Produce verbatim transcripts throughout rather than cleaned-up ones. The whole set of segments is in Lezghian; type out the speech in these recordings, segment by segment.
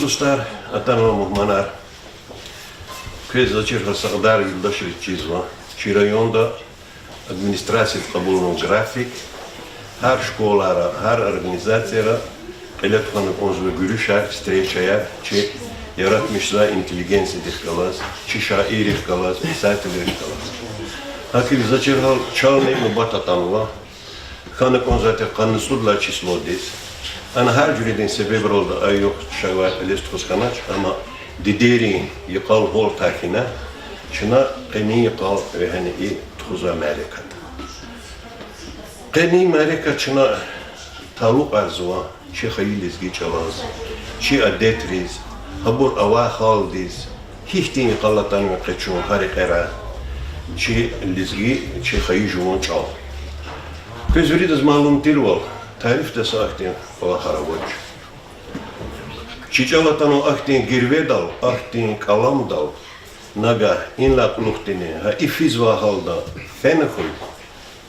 Дустар, атанвай мугьманар, квез заз чирвал сагъдар юлдашриз чизва. Чи районда администрациядиз кьабулнавай график, гьар школара, гьар организацияра кьиле тухвана кӀанзавай гуьруьшар, встречаяр чи яратмишзавай интеллигенциядихъ галаз, чи шаиррихъ галаз, писателрихъ галаз. ГьакӀ хьайила заз чирвал чални нубат атанва. Хьана кӀанзавай тир къанни цӀуд лагьай числодиз. Ана гьар жуьредин себебралди а югъ чавай кьилиз тухуз хьанач, амма дидейрин йикъал гъвалтар хьана, чна къенин йикъал вегьена и тухузвай мярекат. Къенин мярекат чна талукьарзава чи хайи лезги чӀалаз, чи адетриз, гьабур авай гьалдиз, гьихьтин йикъал атанва къе чун гьа рекьера, чи лезги, чи хайи жуван чӀал. Квез виридаз малум тирвал, тарифдай са ахьтин кӀвалахар авач. Чи чӀал атанва ахьтин гирведал, ахьтин кӀаламдал, нагагь инлай кьулухъдини гьа и физвай гьалда фена хьуй,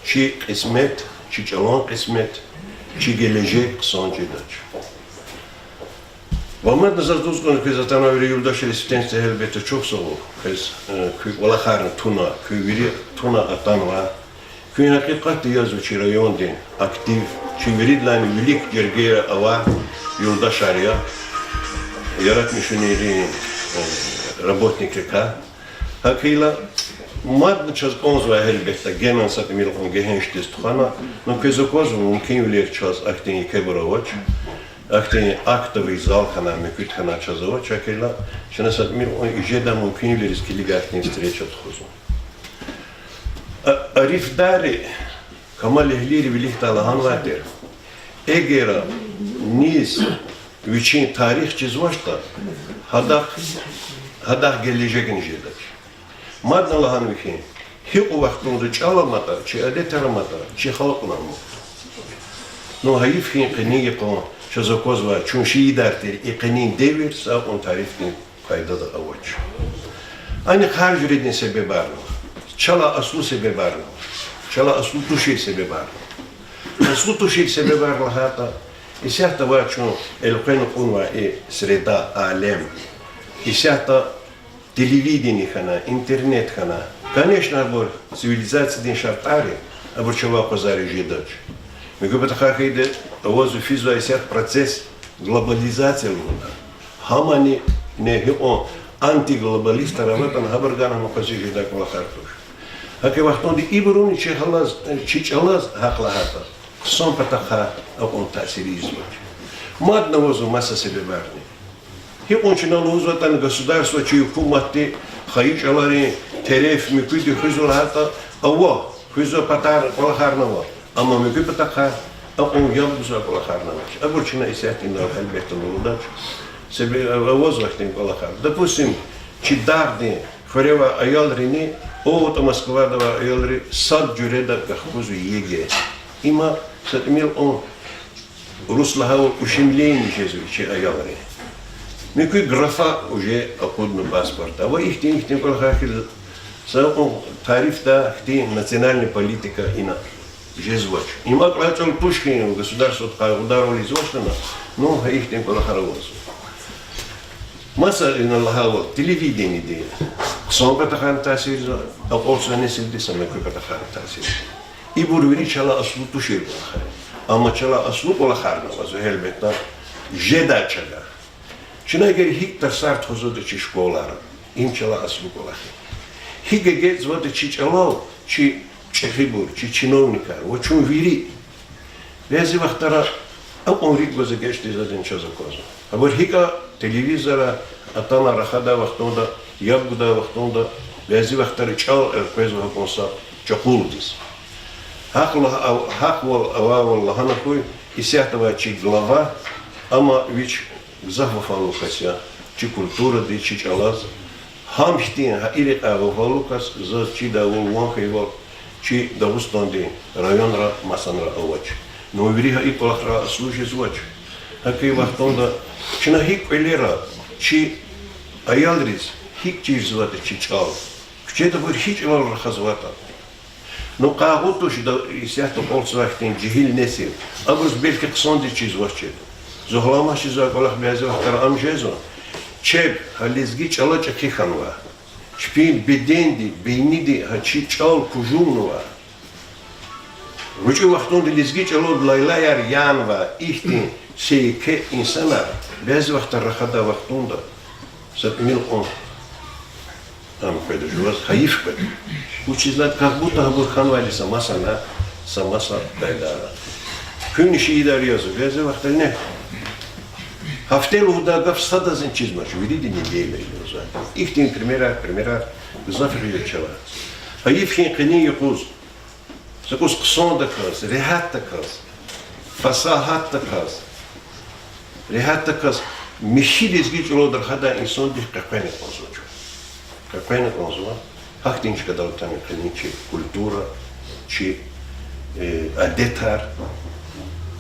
чи кьисмет, чи чӀалан кьисмет, чи гележег хъсан жедач. Ва мадни заз лугьуз кӀанзава, квез атанвай вири юлдашриз сифтени-сифте гьелбетда чухсагъул, квез, э, куь кӀвалахарни туна, куьн вири туна атанва. Куьн гьакъикъатда язва чи райондин актив, чи виридалайни вилик жергейра авай юлдашар я, яратмишунрин, э, работникрикай. ГьакӀ хьайила, мадни чаз кӀанзавай гьелбетда генани са тӀимил кьван гегьеншдиз тухвана, ну, квез аквазва, мумкинвилер чаз ахьтин екебур авач, ахьтин актовый зал хьана, муькуьд хьана чаз авач, гьакӀ хьайила, чна са тӀимил кьван жедай мумкинвилериз килигайтӀа, ахьтин встреча тухузва. А-, арифдари, камалэгьлийри виликдай лагьанвай тир: эгер низ вичин тарих чизвачтӀа, гьадахъ, гьадахъ гележегни жедач. Мадни лагьанва хьи, гьикьван вахтунда чӀал аматӀа, чи адетар аматӀа, чи халкьни амукь. Ну, гьайиф хьи, къенин йикъан чаз аквазвай, чун шиирар тир, и къенин девир са кьван тарифдин пайдада авач. Анихъ гьар жуьредин себебарни ава. Чалай аслу себебарни ава. Чалай аслу тушир себебарни ава. Аслу тушир себебар лагьайтӀа, исятда авай чун элкъвена кьунвай и среда, алем, исятда телевидение хьана, интернет хьана, конечно, абур цивилизациядин шартӀар я, абур чавай акъвазариз жедач. Муькуь патахъай хьайиди, авазва физвай исятда процесс, глобализация лугьуда. Гьамани, не гьикьван антиглобалистар аватӀани, гьабур гана ам акъвазиз жедай кӀвалахар туш. ГьакӀ и вахтунда ибуруни чи гьалаз, чи чӀалаз, гьахъ лагьайтӀа, хъсан патахъай акьван таъсир ийизвач. Мадни авазва маса себебарни. Гьикьван чна лугьузватӀани, государство, чи гьукуматди хайи чӀаларин тереф муькуьди хуьзва лагьайтӀа, ава, хуьзвай патар, кӀвалахарни ава. Амма муькуь патахъай акьван яб гузвай кӀвалахарни авач. Абур чна исятда инал гьелбетда лугьудач. Себеб авазва ахьтин кӀвалахар. Допустим, чи дагъдин хуьревай аялрини, аватӀа Москвада авай аялри сад жуьреда кахкузва ЕГЭ. Има са тӀимил кьван, урус лагьайвал, ущемление жезва чи аялрин. Муькуь графа уже акъудна паспортда. Ва ихьтин, ихьтин кӀвалахар хьиз, са кьван тарифдай хьтин национальный политика ина жезвач. Им акьван чӀал туш хьи, государстводи къайгъударвал ийизвач лагьана, ну, гьа ихьтин кӀвалахар авазва. Маса ина лагьайвал, телевидениеди хъсан патахъай таъсирзава, акьалтзавай несилди са муькуь патахъай таъсирзава. Ибур вири чалай аслу тушир кӀвалахар я. Амма чалай аслу кӀвалахарни авазва, гьелбетда, жедай чагъа. Чна эгер гьикӀ тарсар тухузватӀа чи школайра, им чалай аслу кӀвалах я. ГьикӀ эгечӀзаватӀа чи чӀалал чи чӀехибур, чи чиновникар ва чун вири, бязи вахтара акьван рикӀ гваз эгечӀдайзаватӀани чаз аквазва. Абур гьикӀ я, телевизорра атана рахадай вахтунда, яб гудай вахтунда, бязи вахтара чӀал элкъвезва гьакьван са чукулдиз. Гьахъ ла-, гьахъвал авайвал лагьана хьуй, исятда авай чи глава, ама вич гзаф вафалу кас я чи культурадиз, чи чӀалаз. Гьам хьтин, гьа и рекьяй вафалу кас заз чидайвал, ван хьайивал, чи Дагъустандин районра масанра авач. Ну, вири гьа и кӀвалахрай аслу жезвач. ГьакӀ хьайи вахтунда чна гьикӀ кӀвалера, чи аялриз гьикӀ чирзаватӀа чи чӀал, куьчеда абур гьи чӀалал рахазватӀа. Ну, къайгъу туш, да, исятда акьалтзавай хьтин жегьил несил, абуруз белки хъсандиз чизвачир. Зун гьаламаз чизвай кӀвалах бязи вахтара ам жезва. Чеб гьа лезги чӀала чӀехи хьанва. Чпин беденди, бейниди гьа чи чӀал кужумнава. ГъвечӀи вахтунда лезги чӀалал лайлаяр янва, ихьтин секе инсанар бязи вахтара рахадай вахтунда са тӀимил кьван ам къведа жуваз, гьайиф къведа. Вучиз лагьайтӀа как будто гьабур хьанвайди са маса на, са маса къайдара. Куьнни шиирар язва, бязи вахтара гьафте лугьудай гаф садазни чизмач, вирида неделя лугьузва. Ихьтин примерар, примерар гзаф гъиз чала. Гьайиф хьи къенин юкъуз са кӀус хъсандаказ, регьятдаказ, фасагьатдаказ, регьятдаказ михьи лезги чӀалал рахадай инсандихъ къекъвена кӀанзава чун. Къекъвена кӀанзава, гьахьтин чкадал атана къенин чи культура, чи, э, адетар,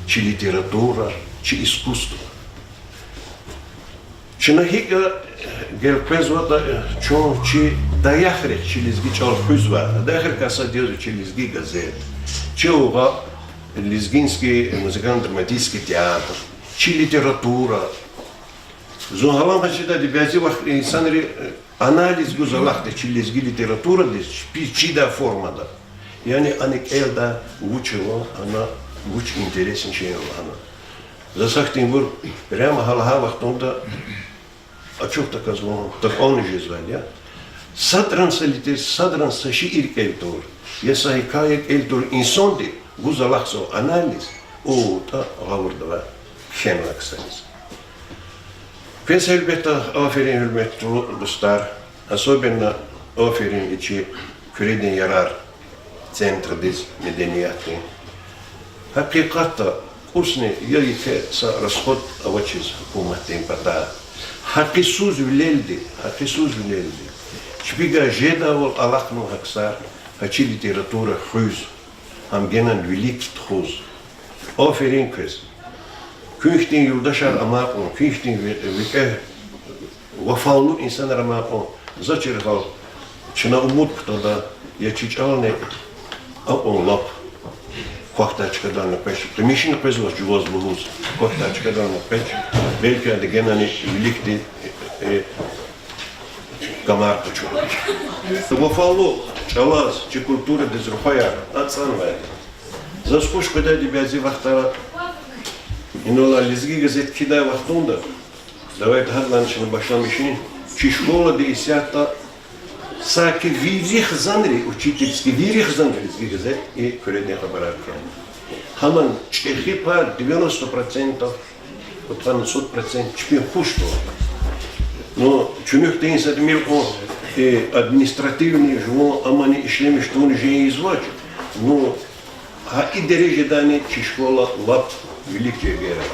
чи литература, чи искусство. Чна гьикӀ гелкъвезватӀа, чун чи даярихъ чи лезги чӀал хуьзвай, даярихъ сад язва чи Лезги газет, чи угъа Лезгинский музыкально-драматический театр, чи литература. Зун гьаламаз чидайди, бязи вахт инсанри анализ гуз алахъда чи лезги литературадиз, чпиз чидай формада. Яни ана кӀелда, вуч ава ана, вуч интересный шей ава ана. Заз гьахьтинбур прямо гьа лагьай вахтунда ачухдаказ ван такӀани жезвайди я. Садрани са литер-, садрани са шиир кӀел тавур, я са гьикая кӀел тавур инсанди гуз алахъзава анализ, о, тӀа гъавурда авай кхьенвай ксариз. Квез гьелбетда аферин, гьуьрметлу дустар, особенно аферин и чи Куьредин ярар центрдиз, медениятдин. Гьакъикъатда кӀусни я еке са расход авачиз гьукуматдин патай. Гьакъисузвилелди, гьакъисузвилелди чпивай жедайвал алахънава гьа ксар, гьа чи литература хуьз, гьам генани вилик тухуз. Аферин квез. Куьн хьтин юлдашар амай кьван, куьн хьтин ви-, викӀегь, вафалу инсанар амай кьван, за чиргъал, чна умуд кутада, я чи чӀални акьван лап квахьдай чкадални къвеч, къимишни къвезвач жуваз лугьуз, квахьдай чкадални къвеч, белки ада генани виликди, э, камар къачунач. Вафалу чӀалаз, чи культурадиз рухваяр ацӀанвайди. Заз хуш къведайди бязи вахтара, инал Лезги газет кхьидай вахтунда, давайте гьадалайни чна башламишин, чи школада исятда саки вири хизанри, учительский, вири хизанри Лезги газет и Куьредин хабарар кхьена. Гьамни чӀехи пай девяносто процентов, кьудкъанни цӀуд процент чпин хуш тун. Ну, чуьнуьхди са тӀимил кьван, э, административный жуван амани ишлемиш тавуни жен ийизвач. Ну, гьа и дережадани чи школа лап вилик жергейрай.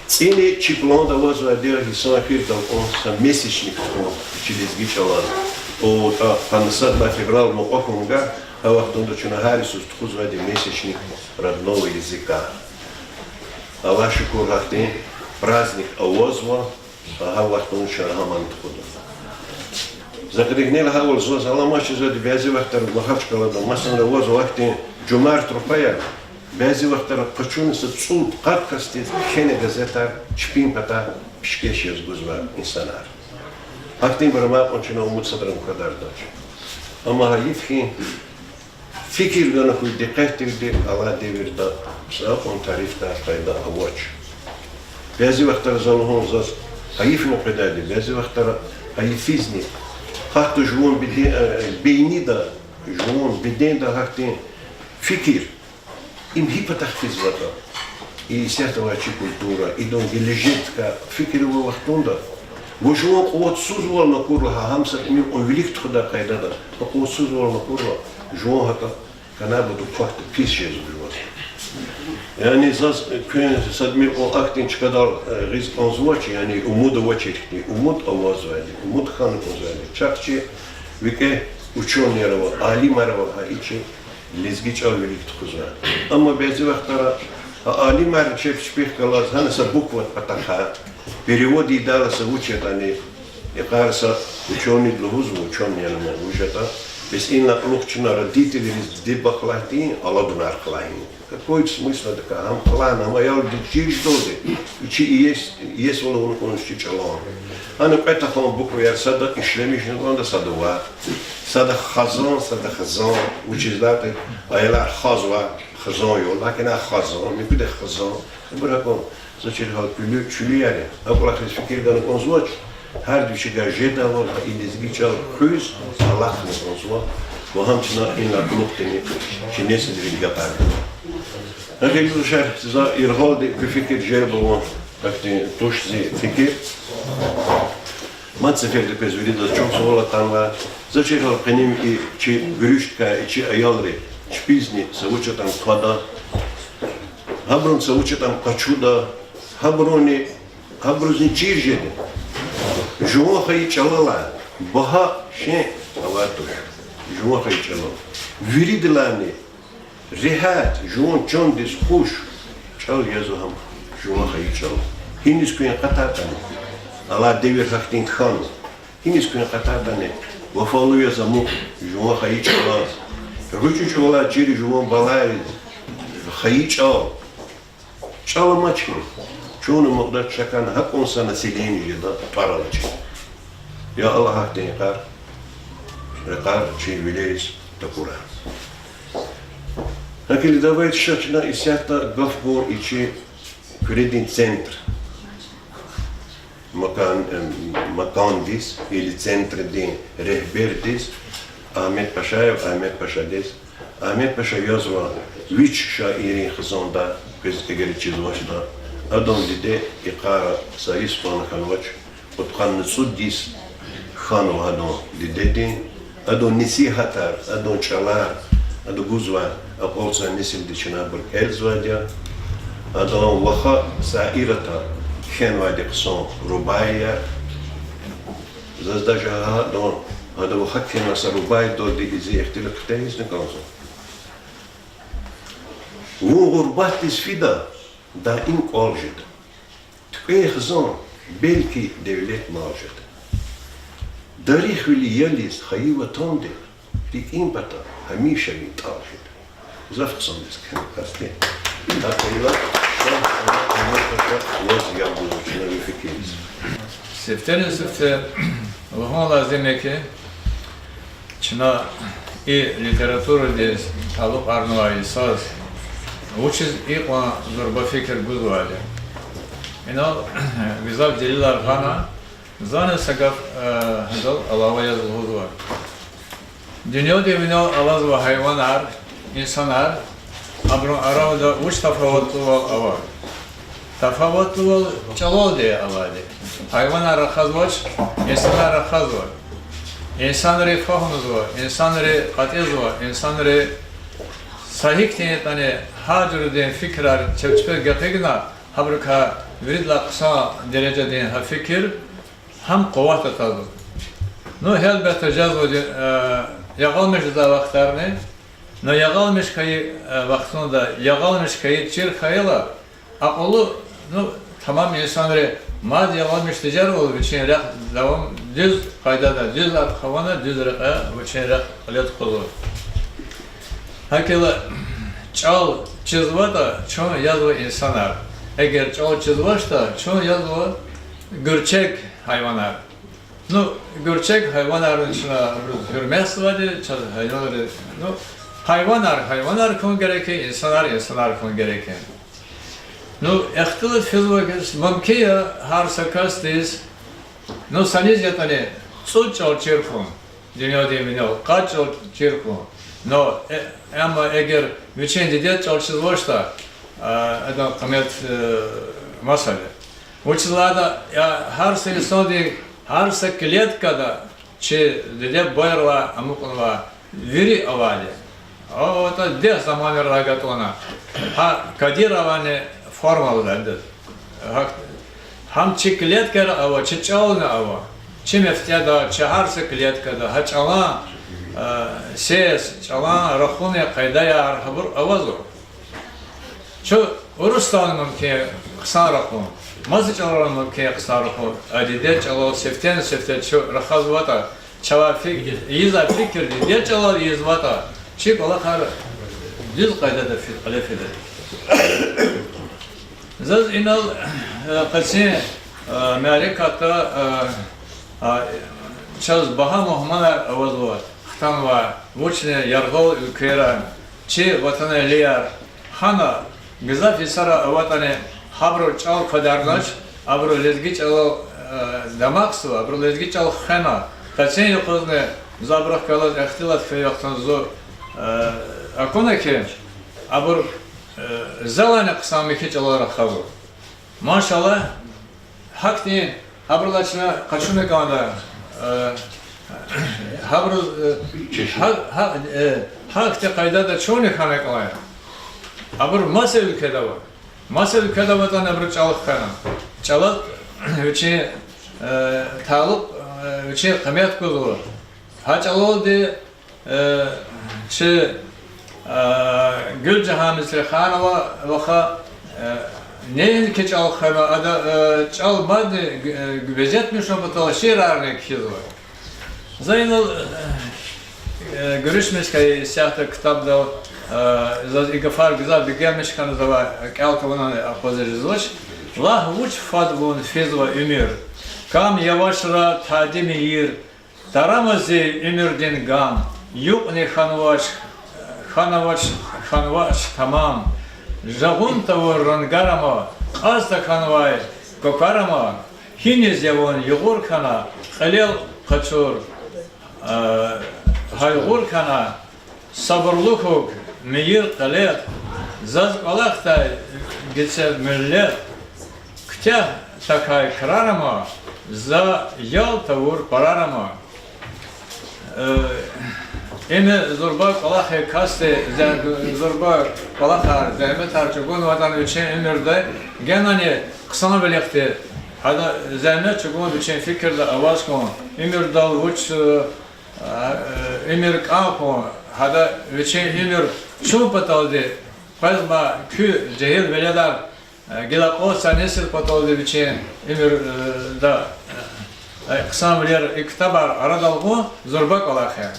ЦӀини чи планда авазвайди я гьисан эфирдал кьван са месячник тухун чи лезги чӀалаз. О, а, къанни сад лагьай февраль мукьва хьун гьа, гьа вахтунда чна гьар йисуз тухузвайди месячник родного языка. Аллагь шукур, гьахьтин праздник авазва, гьа вахтунда чна гьамни тухуда. За кьиле гила гьавал заз аламаз чизвайди, бязи вахтара Махачкъалада, масала, авазва гьахьтин жумарт рухваяр, бязи вахтара къачуна са цӀуд-къад касдиз кхьена газетар чпин патай пишкеш яз гузвай инсанар. Гьахьтинбуру амай кьван чна умуд садрани квадардач. Амма гьайиф хьи, фикир гана хьуй, дикъетдивди, алай девирда са кьван тарифдай къайда авач. Бязи вахтара за лугьун, заз гьайифни къведайди, бязи вахтара гьайифизни. Гьатта жуван беде-, э, бейнида, жуван беденда гьахьтин фикир, им гьи патахъ физватӀа, и исятда авай чи культура, идан гележегдикай фикир авай вахтунда, ва жуван къуватсузвални акурла, гьа гьам са тӀимил кьван вилик тухудай къайдада, къуватсузвални акурла, жуван гьакӀа канабуду квахьда пис жезва жуваз. Яни заз куьн са тӀимил кьван ахьтин чкадал, э, гъиз кӀанзавач, яни умуд авачир хьтин, умуд авазвайди, умуд хьана кӀанзавайди. Чахъ чи викӀегь учёныйяр ава, алимар ава гьа и чи лезги чӀал вилик тухузвай. Амма бязи вахтара гьа алимар чеб чпихъ галаз гьана са буква патахъай перевод ийидайла са вуч ятӀани, икъар са учёныйди лугьузва, учёный яни ман вуж ятӀа, Бес инлай кьулухъ чна родителийриз диде-бубадихъ галаз алудунар хълагьин. Какой смысл адакай? Гьам хълагьна, гьам аялдиз чир жедалди, вичи иес, иесивал авуна кӀанзава чи чӀалан. Гьана кьве тахьан букваяр, сада ишлемишна кӀанда, сада ваъ. Сада хазан, сада хазан. Вучиз лагьайтӀа аялар хазва, хазан я, лакин а хазан, муькуьда хазан. Ибур гьакӀан, за чир гьал куьлуь, чуьлуьяр я. А кӀвалахриз фикир гана кӀанзавач, гьарда вичи гьа жедайвал, гьа и лезги чӀал хуьз алахъна кӀанзава. Ва гьам чна инлай кьулухъди чи несилрин гафар я. Гьа гьелбетда, за яргъалди куь фикир желб авун, ахьтин туш зи фикир. Мад сеферда квез виридаз чухсагъул атанва. За чир гьал къенин и чи гуьруьшдикай и чи аялри чпизни са вуч ятӀани твада, гьабурун са вуч ятӀани къачуда, гьабуруни, гьабурузни чир жеда. Жуван хайи чӀалалай багьа шей авай туш. Жуван хайи чӀалал. Виридалайни регьят, жуван чандиз хуш чӀал язва гьам жуван хайи чӀал. Гьиниз куьн акъатайтӀани, алай девир гьахьтин хьанва. Гьиниз куьн акъатайтӀани, вафалу яз амукь жуван хайи чӀалаз. ГъвечӀи чӀавалай чир жуван балайриз хайи чӀал. ЧӀал амач хьи, чун амукьдач, чакан гьакӀан са население жеда тӀвар алачир. Я Аллагь, гьахьтин йикъар, рекьер чи вилериз такурай. Гьакӏ хьайила, давайте ша чна исятда гаф гун и чи Куьредин центр макан-, э, макандиз или центрдин регьбердиз, Агьмед Пашаев Агьмед Пашадиз. Агьмед Паша язва вич шаиррин хизанда, квез эгер чизвачтӏа. Адан диде йикъара са йис кьван хьанвач, кьудкъанни цӏуд йис хьанва адан дидедин. Адан несигьатар, адан чӏалар, ада гузвай акьалтзавай несилдиз чна абур кӏелзавайди я. Адан ваха Саирата кхьенвайди хъсан рубаияр. Заз даже гьадан, гьадан ваха кхьенвай са рубаидалди зи ихтилат хтайизни кӏанзава. Вун гъурбатдиз фида, даим кӏвал жеда. Туькӏвей хизан, белки девлет-мал жеда. Дарихвили ялиз хайи ватандихъ, рикӏин пата гьамиша ви тӏал жеда. Гзаф хъсандиз кхьена касди. Гьакӏ хьайила, ша, ша, ваз яб гузва чна ви фикирдиз. Сифтени-сифте лугьун лазим я хьи, чна и литературадиз талукьарнавай йисаз вучиз икьван зурба фикир гузвайди я. Инал гзаф делилар гъана, зани са гаф, э, гьадал алава яз лугьузва. Дуьньядин винел алазва гьайванар, инсанар, абурун арада вуч тафаватлувал ава? Тафаватлувал чӏалалди авайди. Гьайванар рахазвач, инсанар рахазва. Инсанри фагьумзава, инсанри кьатӏизва, инсанри са гьихьтин ятӏани гьа жуьредин фикирар чеб чпиз гекъигна, гьабурукай виридалай хъсан дережадин гьа фикир, гьам къуват атазва. Ну, гьелбетда, жезва, э, ягъалмиш жезвай вахтарни, но ягъалмиш хьайи, э, вахтунда ягъалмиш хьайи чир хьайила, акьуллу, ну, тамам инсанри мад ягъалмиш тежервал вичин рехъ давам дуьз къайдада, дуьз арада хъувуна, дуьз рекье вичин рехъ кьиле тухузва. Гьакӏ хьайила, чӏал чизватӏа, чун язва инсанар. Эгер чӏал чизвачтӏа, чун язва гуьрчег гьайванар. Ну, гуьрчег гьайванарни чна абуруз гьуьрметзавайди, чаз гьайванар, ну, гьайванар гьайванар хьун герек я, инсанар инсанар хьун герек я. Ну, ихтилат физва, мумкин я гьар са касдиз, ну, саниз ятӏани цӏуд чӏал чир хьун, дуьньядин винел къад чӏал чир хьун. Но, э, амма эгер вичин дидед чӏал чизвачтӏа, а, адан къимет, э, масала. Вучиз лагьайтӏа, я, гьар са инсандин, гьар са клеткада чи диде-бубайрилай амукьнавай вири авайди. АтӀа дегь заманрилай гатӏана. Гьа Кадыровани форма лугьуда. Гьа, гьам чи клеткара ава, чи чӀални ава. Чи мефтӀеда, чи гьар са клеткада гьа чӀалан, а, сес, чӀалан рахунин къайдаяр гьабур авазва. Чун урусдални мумкин хъсан рахун, маса чӀалални мумкин хъсан рахун, а дидед чӀалал сифтени-сифте чун рахазватӀа, Чавай фик-, ийизвай фикирдиз чӀалал ийизватӀа, чи кӀвалахар дуьз къайдада фи-, кьиле фида. Заз инал, э, къенин, э, мярекатда, э, а, чаз багьа мугьманар авазва, хтанвай, вучни яргъал уьлквейра, чи ватанэгьлияр, гьана гзаф йисара аватӀани, гьабуру чӀал квадарнач, абуру лезги чӀалал, э, дамахзава, абуру лезги чӀал хвена, къенин юкъузни за абурухъ галаз ихтилат хьайи вахтунда зун, э, акуна хьи, абур, э, залайни хъсан михьи чӀалал рахазва. Машаллагь, гьахьтин, гьабурулай чна къачуна кӀанда, э, гьабуру, э, гьа-, гьа-, э, гьахьтин къайдада чунни хьана кӀанда. Абур маса уьлкведа ава. Маса уьлкведа аватӀани абуру чӀал хвена. ЧӀалаз вичин, э, талукь, э, вичин къимет гузва. Гьа чӀалалди, э, чи, э, Гуьлжагьан Мисриханова ваха, э, неинки чӀал хвена, ада, э, чӀал мадни, э, везетмишун патал шиирарни кхьизва. За инал, э, гуьруьшмиш хьайи исятда ктабдал, э, заз и гафар гзаф бегенмиш хьана, завай кӀел тавунани акъвазиз жезвач. Лагь, вуч фад вун физва уьмуьр, кам явашра тади мийир, тарама зи уьмуьрдин гам, юкьни хьанвач, хьанвач, хьанвач тамам. Жагъун тавур рангар ама, кьаз тахьанвай кваквар ама, гьиниз я вун югъур хьана, кьилел къачур, э, гьайгъур хьана, сабурлу хьухь, мийир кьилел, заз кӀвалахдай гицел миллет, куьтягь тахьай крар ама, за ял тавур парар ама. Э, им зурба кӀвалахай касди, зя-, зурба кӀвалахар, зегьметар чӀугунватӀани вичин уьмуьрда, генани хъсанвилихъди, гьада зегьмет чӀугун вичин фикирда аваз хьун, уьмуьрдал вуч, э, уьмуьр кӀан хьун, гьада вичин уьмуьр чун паталди къвезма куь жегьил веледар, э, гила кьван са несил паталди вичин уьмуьр, э, да, э, хъсанвилер и ктабар арадал гъун зурба кӀвалах я.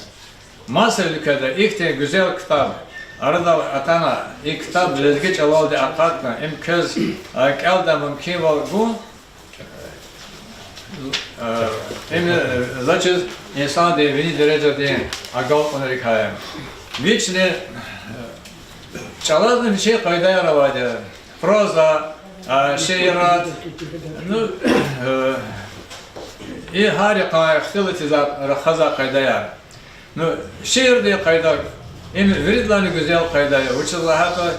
Маса уьлкведа ихьтин гуьзел ктаб арадал атана, и ктаб лезги чӀалалди акъатна, им квез, э, кӀелдай мумкинвал гун, э, им, э, заз чиз инсандин вини дережадин агалкьунрикай я. Вични, э, чӀалазни вичин къайдаяр авайди я. Проза, э, шиират, ну, э, и гьар йикъан ихтилатиз рахазвай къайдаяр. Ну, шиирдин къайда, им виридалайни гуьзел къайда я. Вучиз лагьайтӀа,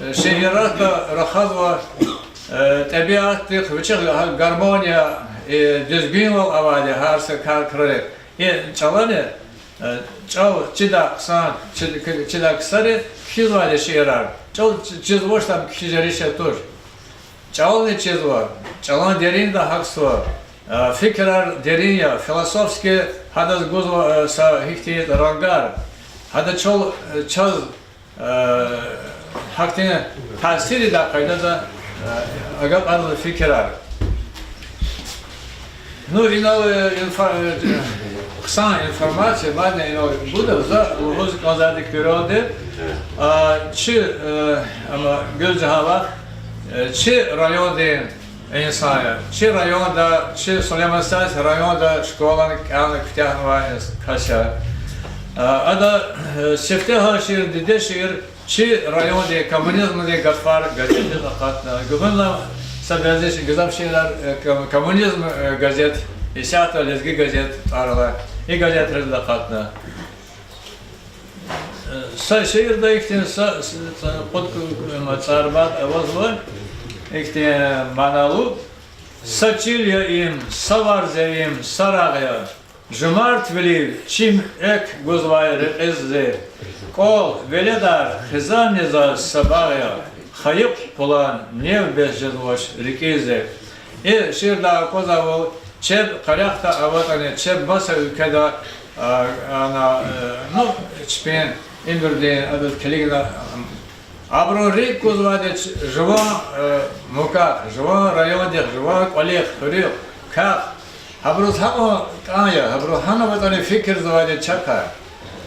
э, шииратда рахазва, э, тӀебиатдихъ вичихъ гармония, э, дуьзгуьнвал авайди гьар са кар-, крарик. И чӀалани, э, чӀал чидай хъсан, чи-, чидай ксари кхьизвайди шиирар. ЧӀал чи-, чизвачтӀа кхьиз жериш туш. ЧӀални чизва, чӀалан деринда гьахьзава, э, фикирар дерин я, философский гьадаз гузва, э, са гьихьтин рангар. Гьада чал, э, чаз, э, гьахьтин таъсир ийидай къайдада, э, агакьарзава фикирар. Ну, инал, э, инфо-, э, хъсан информация мадни инал гуда, за лугьуз кӀанзавайди куьрелди, а, чи, э, ама Гуьлжагьан вах, э, чи райондин инсан я. Чи районда, чи Сулейман-Стальский районда школани кӀелна куьтягьнавай инс-, кас я. А, ада, э, сифтегьан шиир, диде шиир, чи райондин коммунизмдин гатфар газетдиз акъатна. Гуьгъуьнлай са бязи гзаф шиирар, э, ком-, коммунизм, э, газет, исятда Лезги газет тӀвар алай, и газетриз акъатна. Э, са шиирда ихьтин са, са, са кьуд, э, цӀарбат авазва, ихьтин, э, маналу. Са чил я им, са варз я им, са рагъ я. Жумартвилив чим экв гузвай рекьиз зи, кӀвал, веледар, хизанни заз са багъ я, хайи пулан нев бес жезвач рикӀиз зи. И шиирдай аквазвайвал, чеб къарагъда аватӀани, чеб маса уьлкведа, а, ана, э, ну, чпин уьмуьрдин адаз килигна, абурун рикӀ гузвайди жуван, э, муках, жуван райондихъ, жуван кӀвалихъ, хуьруьхъ, квехъ, Гьабуруз гьакьван кӀан я, гьабуру гьана аватӀани фикирзавайди чахъ я.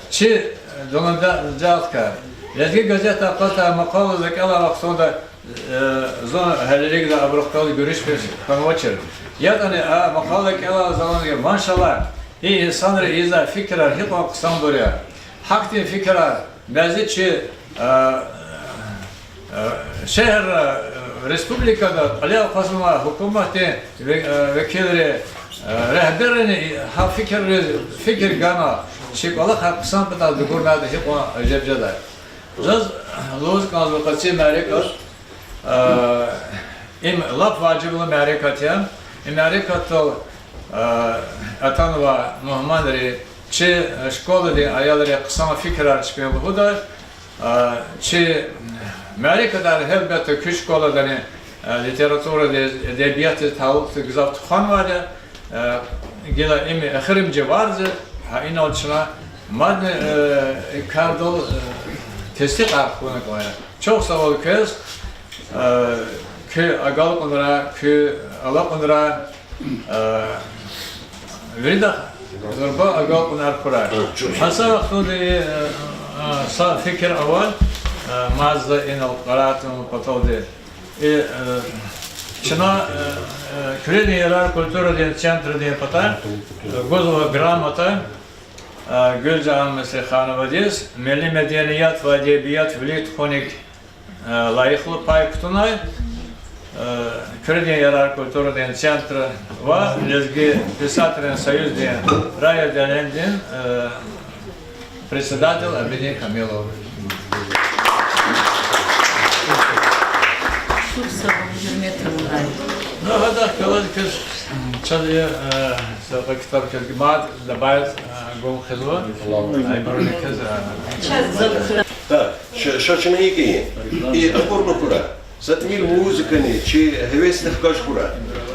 Чи, э, дуланжа-, жагъка. Лезги газетда акъатзавай макъала за кӀелай вахтунда, э, зун гьелелигда абурухъ галаз гуьруьшмиш хьанвачир. ЯтӀани а макъала кӀелай залан я, машаллагь, и инсанри ийизвай фикирар гьикьван хъсанбур я. Гьахьтин фикирар бязи чи, э, э, шегьерра, э, республикада кьиле акъвазнавай гьукуматдин ве-, э, векилри, э, регьберрини гьа фикирриз фикир гана, чи кӀвалахар хъсан патал дугурнайтӀа гьикьван ажеб жедай. Заз лугьуз кӀанзава къаци мярекат, э, им лап важиблу мярекат я. И мярекатдал, э, атанвай мугьманри, чи, э, школадин аялри хъсан фикирар чпин лугьуда. Э, чи мярекатар гьелбетда куь школадани, э, литературадиз, эдебиятдиз талукь гзаф тухванвайди я. Э, гила им эхиримжи варз я, гьа инал чна мадни, э, и кардал, э, тестикьар хьана кӀанда. Чухсагъул квез, э, куь агалкьунрай, куь алакьунрай, э, виридахъ зурба агалкьунар хьурай. Гьа са вахтунда, э, э, са фикир ава, э, мад за инал кьарай атун паталди. И, э, чна, э, э, Куьредин ярар культурадин центрдин патай, э, гузва грамота, э, Гуьлжагьан Муслихановадиз, милли меденият ва эдебият вилик тухуник, э, лайихлу пай кутунай, э, Куьредин ярар культурадин центр ва Лезги писателрин союздин райотделениедин, э, председатель Абидин Камилов. Чухсагъул, гьуьрметлубур. Ну, гьадахъ галаз квез, чаз, э, са китаб квез мад лабай, э, гун хизва. Ибуруни квез, э, Так, ша, ша чна икӀ ийин. И акурла хьурай. Са тӀимил музыкани чи гьевесдихъ гаф хьурай.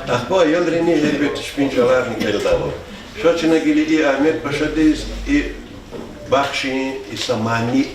Ахпа аялрини гьелбетда чпин чӀаларни кӀелдайвал. Ша чна гила и Агьмед Пашадиз и бахшин, и са мани.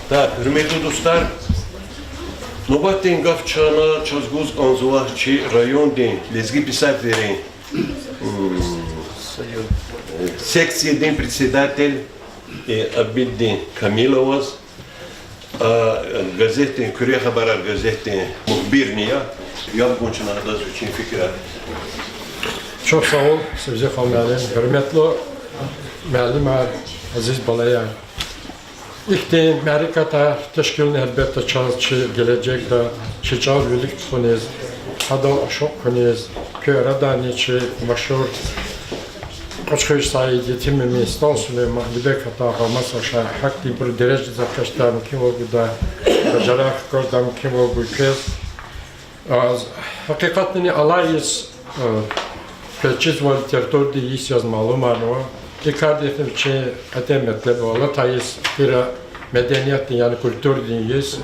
Так, гьуьрметлу дустар, нубатдин гаф чна чаз гуз кӀанзава чи райондин лезги писателрин, м, секциядин председатель, э, Абиддин Камиловаз, а, газетдин, Куьре хабарар газетдин мухбирни я. Яб гун чна адаз вичин фикирар. Чухсагъул, Севзихан муаллим, гьуьрметлу муаллимар, азиз балаяр. Ихьтин мярекатар тешкилна гьелбетда чаз чи гележегда чи чӀал вилик тухуниз, гьадал ашукь хьуниз, куь арадани чи машгьур Кьуьчхуьр Саид, Етим Эмин, СтӀал Сулейман, Алибек Атагъа, маса ша гьахьтинбуру дережадиз экъечӀдай мумкинвал гуда, бажарагъ квадай мумкинвал гуй квез. А, гьакъикъатдани алай йис, э, квез чизва литературадин йис яз малумарнава. И кардихъ вичин кьетӀен метлеб ава, алатай йис хьтин медениятдин, яни культурадин йис.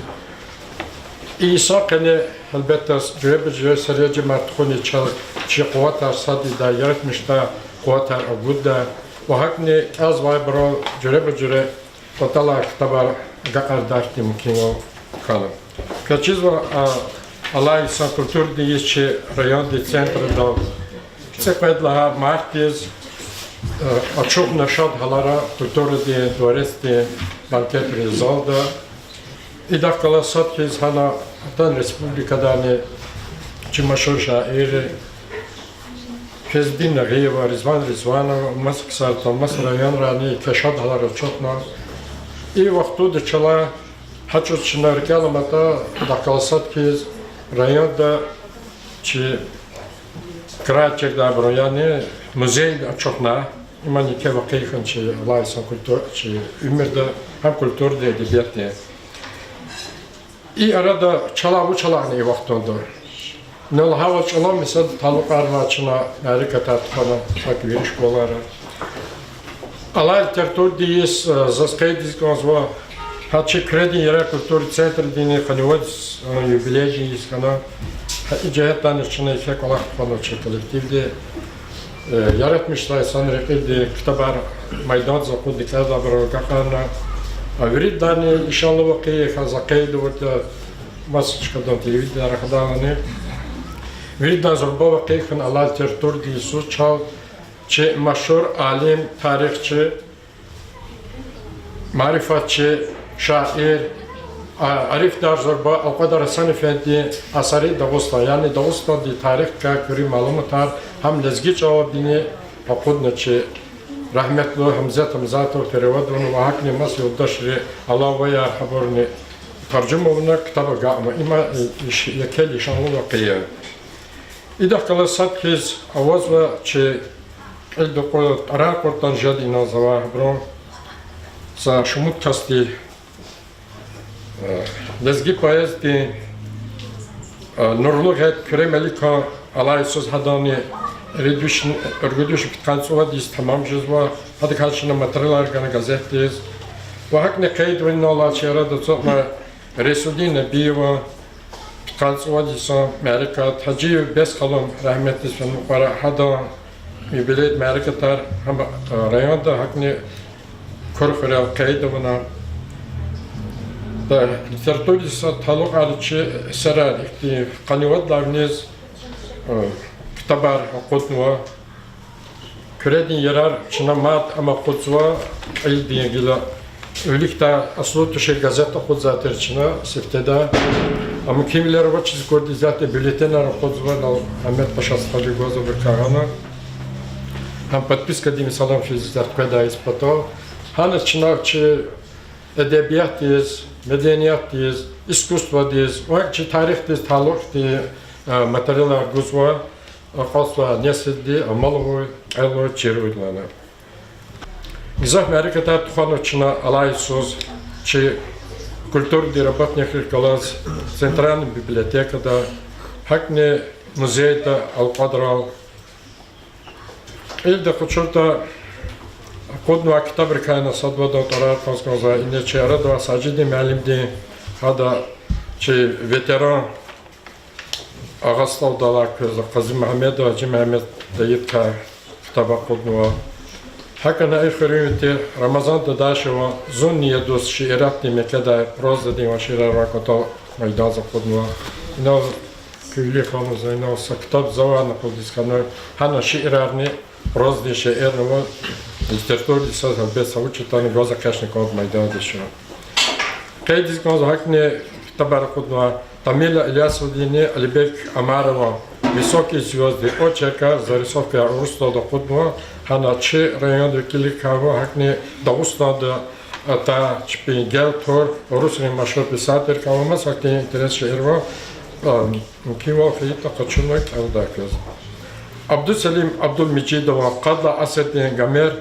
И йисан къене, гьелбетда, жуьреба-жуьре серенжемар тухуниз чал чи къуватар сад ийидай, яратмишдай къуватар агудда ва гьакӀни кӀелзавайбурал жуьреба-жуьре кӀватӀалай ктабар агакьардай хьтин мумкинвал хьана. Квез чизва, а, алай йисан культурадин йис чи райондин центрдал цӀикьвед лагьай мартдиз, э, ачухна шад гьалара культурадин дворецдин банкетный залда. Идахъ галаз сад хьиз гьана атана республикадани чи машгьур шаирри Фейзудин Нагъиева, Ризван Ризванов, маса ксар, маса районрани еке шад гьалара ачухна. И вахтунда чалай гьа чӀавуз чна рикӀел аламатӀа, идахъ галаз сад хьиз районда чи край чирдайбурун, яни музей ачухна. Им еке вакъи хьана чи алай йисан культура, чи уьмуьрда, гьам культурадин, эдебиятдин. И арада чалай вуч алакьна и вахтунда? Инал гьавал чӀалан месэлайрикай талукьарнавай чна мярекатар тухвана, гьакӀ вири школайра. Алай литературадин йис, э, заз къейдиз кӀанзава, гьа чи Куьредин ярар культурадин центрдини къанни вад, э, юбилейдин йис хьана. Гьа и жигьетдани чна еке кӀвалах тухванва чи коллективди. Э, яратмишдай санрикьиди ктабар майдандиз акъудна, кӀелдайбурал агакьарна. А виридалайни лишанлу вакъи хьана, за къейд авуртӀа, маса чкадал телевидениеда рахадайлани. Виридалай зурба вакъи хьана алай литературадин йисуз чал чи машгьур алим, тарихчи, марифатчи, шаир, а, арифдар зурба Алкьвадар Гьасан-эфендидин Асари Дагъустан, яни Дагъустандин тарихдикай куьруь малуматар гьам лезги чӀалалдини акъудна чи рагьметлу Гьамзат Гьамзатов перевод авуна ва гьакӀни маса юлдашри, алаваяр, гьабурни таржума авуна ктаб агакьна. Има, э, иш-, еке лишанлу вакъи я. Идахъ галаз сад хьиз авазва чи кьилди кьуд тӀварар кьуртӀани жеди инал завай гьабурун са шумуд касди, э, лезги поэздин, э, нурлу гъед Куьре Меликан алай йисуз гьаданни ругуд вишни, ругуд вишни пудкъанни цӀувад йис тамам жезва, гьадакай чна материалар гана газетдиз. Ва гьакӀни къейдвал инал алай чи арада ацукьнавай Рейсудин Набиеван пудкъанни цӀувад йисан мярекат, Гьажиев Бес халун рагьметдиз фена мукьвара, гьадан юбилейдин мярекатар гьам, э, районда, гьакӀни Куьре хуьрел къейд авуна. Да, литературадиз талукьарнавай чи эсерар ихьтин къанни вад лагьай виниз, э, ктабар акъуднава. Куьредин ярар чна мад ам акъудзава, кьилдин гила виликдай аслу тушир газет акъудзавай тир чна сифтеда. Амма кимвилер авачиз акурди исятда бюллетенар акъудзава, инал Мегьамед Паша стхади гваз абурукай гъана. Гьам подпискадин месэла физ исятда къведай исятда. Гьана чна чи эдебиятдиз, медениятдиз, искусстводиз ва чи тарихдиз талукь тир, э, материалар гузва, акъатзава несилди амал авуй, кӀелуй, чируй лагьана. Гзаф мярекатар тухванва чна алай йисуз чи культурадин работникрихъ галаз центральный библиотекада, гьакӀни музейда Алкьвадрал. Кьилди къачуртӀа, акъуднавай ктабрикай инал сад-вад тӀварар кьаз кӀанзава. Ина чи арада авай Сажидин муаллимдин, гьада чи ветеран Агъа СтӀалдал алай квез Къазимагьмедов Гьажимагьмед дайидакай ктаб акъуднава. ГьакӀни и хуьруьнви тир Рамазан Дадашеван Зун ният дуст шииратдин мекӀедай прозадин ва шиирар авай кӀватӀал майдандиз акъуднава. Инал куь вилик гъанва за, инал са ктаб завай акъудиз хьанва, гьана шиирарни, прозадин шиирни ва литературадин йисаз гьелбет са вуч ятӀани гваз экъечӀна кӀанда майдандиз чна. Къейдиз кӀанзава гьакӀни ктабар акъуднава Тамила Илясовадинни Алибек Омарован Высокие звёзды, очеркар, зарисовкаяр урус чӀалалди акъуднава, гьана чи районда векилрикай ва гьакӀни Дагъустанда атай чпин гел тур урусрин машгьур писателрикай ва маса гьахьтин интересный шейэр ава, а, мумкинвал хьайитӀа къачуна кӀелдай квез. Абдусалим Абдулмежидован Къад лагьай асирдин Гомер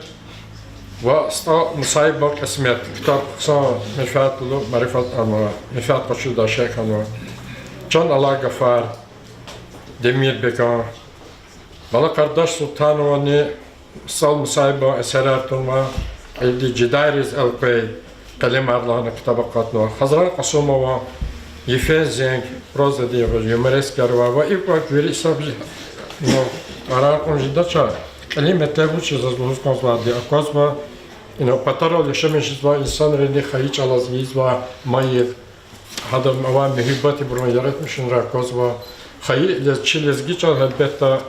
ва СтӀал Мусаибован Кьисмет ктаб хъсан менфят, марифат, ама, менфят къачудай шей хьанва. Чан алай гафар Демирбеган, Бала Къардаш Султановани СтӀал Мусаибован эсерар тунва, кьилди Жидайриз элкъвей къелемар лагьана ктаб акъатнава. Хазран Къасумован Йифен зенг, прозадин юморескар ва, ва икӀ квай вири са, ну, кьарар кьун жедач, кьилин метлеб вуч я заз лугьуз кӀанзавайди аквазва, ина патарал яшамиш жезвай инсанрини хайи чӀалаз ийизвай майил, гьадан авай муьгьуьббатдин буруни яратмишунра аквазва. Хайи лез-, чи лезги чӀал, гьелбетда,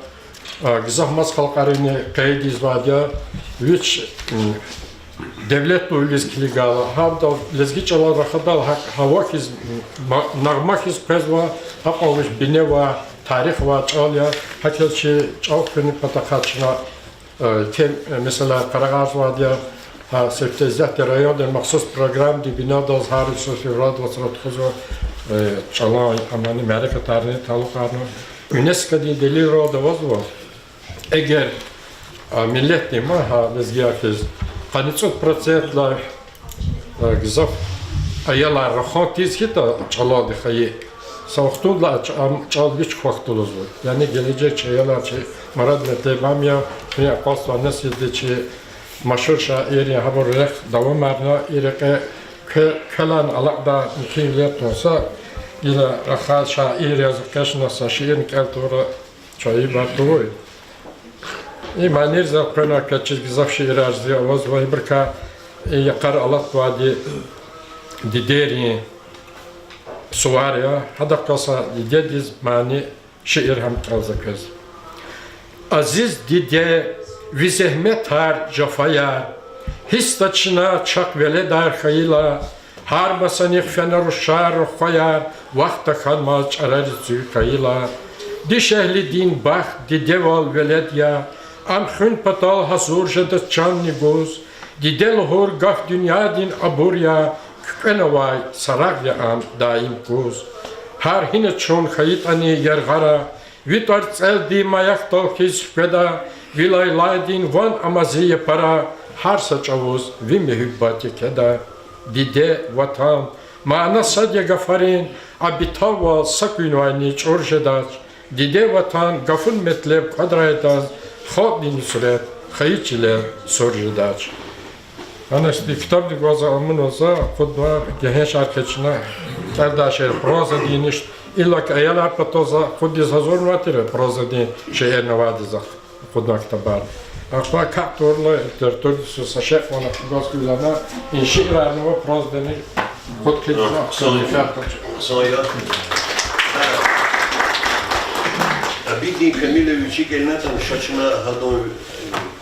а, гзаф маса халкьарини къейд ийизвайди я, вич, м, девлетлувилиз килигайла, гьабурал лезги чӀалал рахадайла, гьа-, гьава хьиз, м, ма-, нагъма хьиз къвезва, гьакьван вич бине авай, тарих авай чӀал я, гьакӀ хьиз чи чӀал хуьнин патахъай чна, э, тем, э, месэлаяр къарагъарзавайди я, гьа сифте исятда райондин махсус программадин бинедалди гьар йисуз февралдин вацра тухузва, э, чӀалан, амани мярекатрини талукьарна. ЮНЕСКОдин делилралди авазва, эгер, а, миллетдин ма, гьа лезгияр хьиз, къанни цӀуд процентдилай, э, гзаф аялар рахан тийиз хьайитӀа чӀалалди хайи, са вахтундилай а чӀ-, ам чӀал вич квахьда лугьузва. Яни гележег чи аялар, чи мурад-метлеб ам я, куьне акъатзавай несилди чи машгьур шаиррин гьабур рехъ давамарна, и рекье кве-, квелай алакьдай михьи вилер тун са, гила рахаз шаир яз экъечӀна са шиирни кӀел тавурла чайибар тавуй. И манийриз элкъвена квез чиз гзаф шиирар зи авазва, ибурукай и йикъара алатайди дидейрин сувар я, гьадахъ галаз са дидедиз мани шиир гьам кӀелзава квез. Азиз диде, ви зегьметар, жафаяр гьисс тир чна чахъ веледар хьайила, гьар масанихъ фена рушар, рухваяр, вахт тахьанмаз чӀарариз цуьк хьайила. Дишегьлидин бахт дидевал велед я, ам хуьн патал гьазур жеда чанни гуз. Диде лугьур гаф дуьньядин абур я, куькӀвенавай сарагъ я ам даим куз. Гьар гьина чун хьайитӀани яргъара, ви тӀварцӀелди маяхдал хьиз хкведа, ви лайлайдин ван ама зи япара, гьар са чӀавуз ви муьгьуьббат кеда. Диде, Ватан, мана сад я гафарин, а битаввал са куьнвайни чӀур жедач. Диде, Ватан, гафун метлеб кьадрайдаз, халкьдин нусрет хайи чилел сур жедач. Гьана ихьтин ктабдик ваз амунва за, акъудна, гегьеншар экъечӀна, кӀелдай шиир прозадин, иллаки аялар патал за акъудиз гьазурнавай тир прозадин шиирни авайди за акъудна ктабар. Ахпа катурла литературадиз са шей кьван акъудиз килигна, и шиирарни ва прозадини акъуд килигна, Абидин Камилов вичи кӀелнатӀани, ша чна гьадан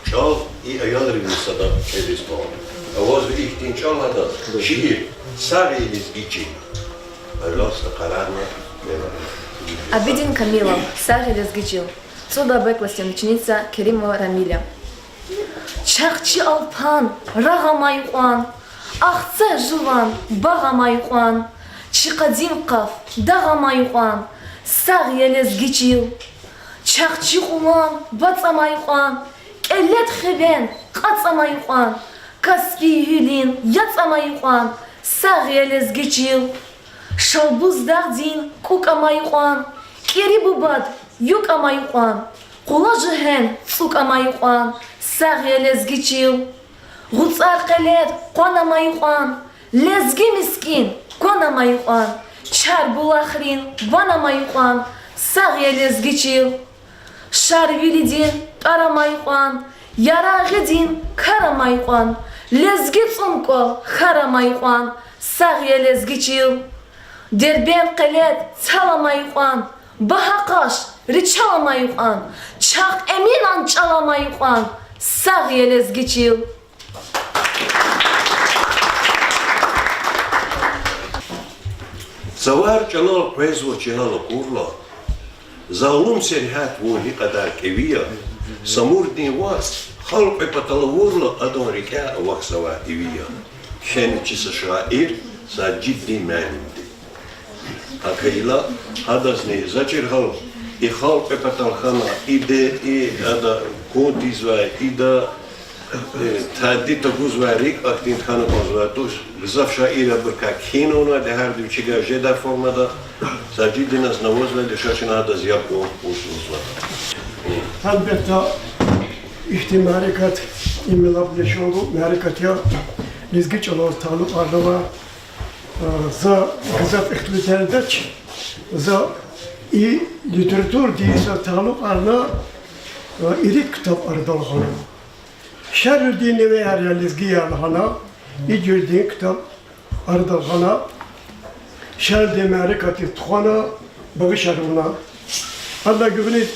чӀал и аялривни садав кӀелиз кӀан. Авазва ихьтин чӀал гьадаз, шиир, Сагъ я лезги чил. Пожалуйста, къарагъна. Абидин Камилов, Сагъ я лезги чил. ЦӀуд Б классдин ученица Керимова Рамиля. Чахъ чи Алпан рагъ амай кьван, Ахцегь жуван багъ амай кьван, чи къадим Къаф дагъ амай кьван, Сагъ я лезги чил. Чахъ чи Кьулан бацӀ амай кьван, КӀелед хивен кьацӀ амай кьван, Каспий гьуьлуьн яцӀ амай кьван, Сагъ я лезги чил. Шалбуз дагъдин кӀукӀ амай кьван, КӀири бубад юкӀ амай кьван, Къула жуьгьен цӀукӀ амай кьван, Сагъ я лезги чил. ГъуцӀар къелед къван амай кьван, Лезги мискӀин къван амай кьван, Чар булахрин ван амай кьван, Сагъ я лезги чил. Шарвилидин тӀвар амай кьван, Ярагъидин кар амай кьван, Лезги цӀун кӀвал хар амай кьван, Сагъ я лезги чил. Дербент къелед цал амай кьван, Багьа къаш ричал амай кьван, Чахъ Эминан чӀал амай кьван, Сагъ я лезги чил. Цавар чӀалал къвезва чилел акурла, Залум сергьят вун гьи кьадар кӀеви я, Самурдин вацӀ халкь кьве патал авурла, Адан рикӀяй авахьзавай иви я. Кхьена чи са шаир Сажиддин муаллимди. ГьакӀ хьайила, гьадазни за чир гьал, И халкь патал хьана, ида, и ада кун тийизвай, ида, э, тади тагузвай рикӀ ахьтин хьана кӀанзавай туш, гзаф шаиррикай кхьинавна, дегьарди вичивай жедай формада, Сажидиназ навазвайди ша чна адаз яб гун кӀус лугьузва. Гьелбетда, ихьтин мярекат, им лап лишанлу мярекат я, лезги чӀалаз талукьарнавай. Э, за гзаф ихтилатар дач, за и литературадиз талукьарна, э, ирид ктаб арадал гъана. Шервилидин невеяр я лезгияр лагьана, и жуьредин ктаб арадал гъана, шервилидин мярекатдиз тухвана, багъишар авуна. Адалай гуьгъуьниз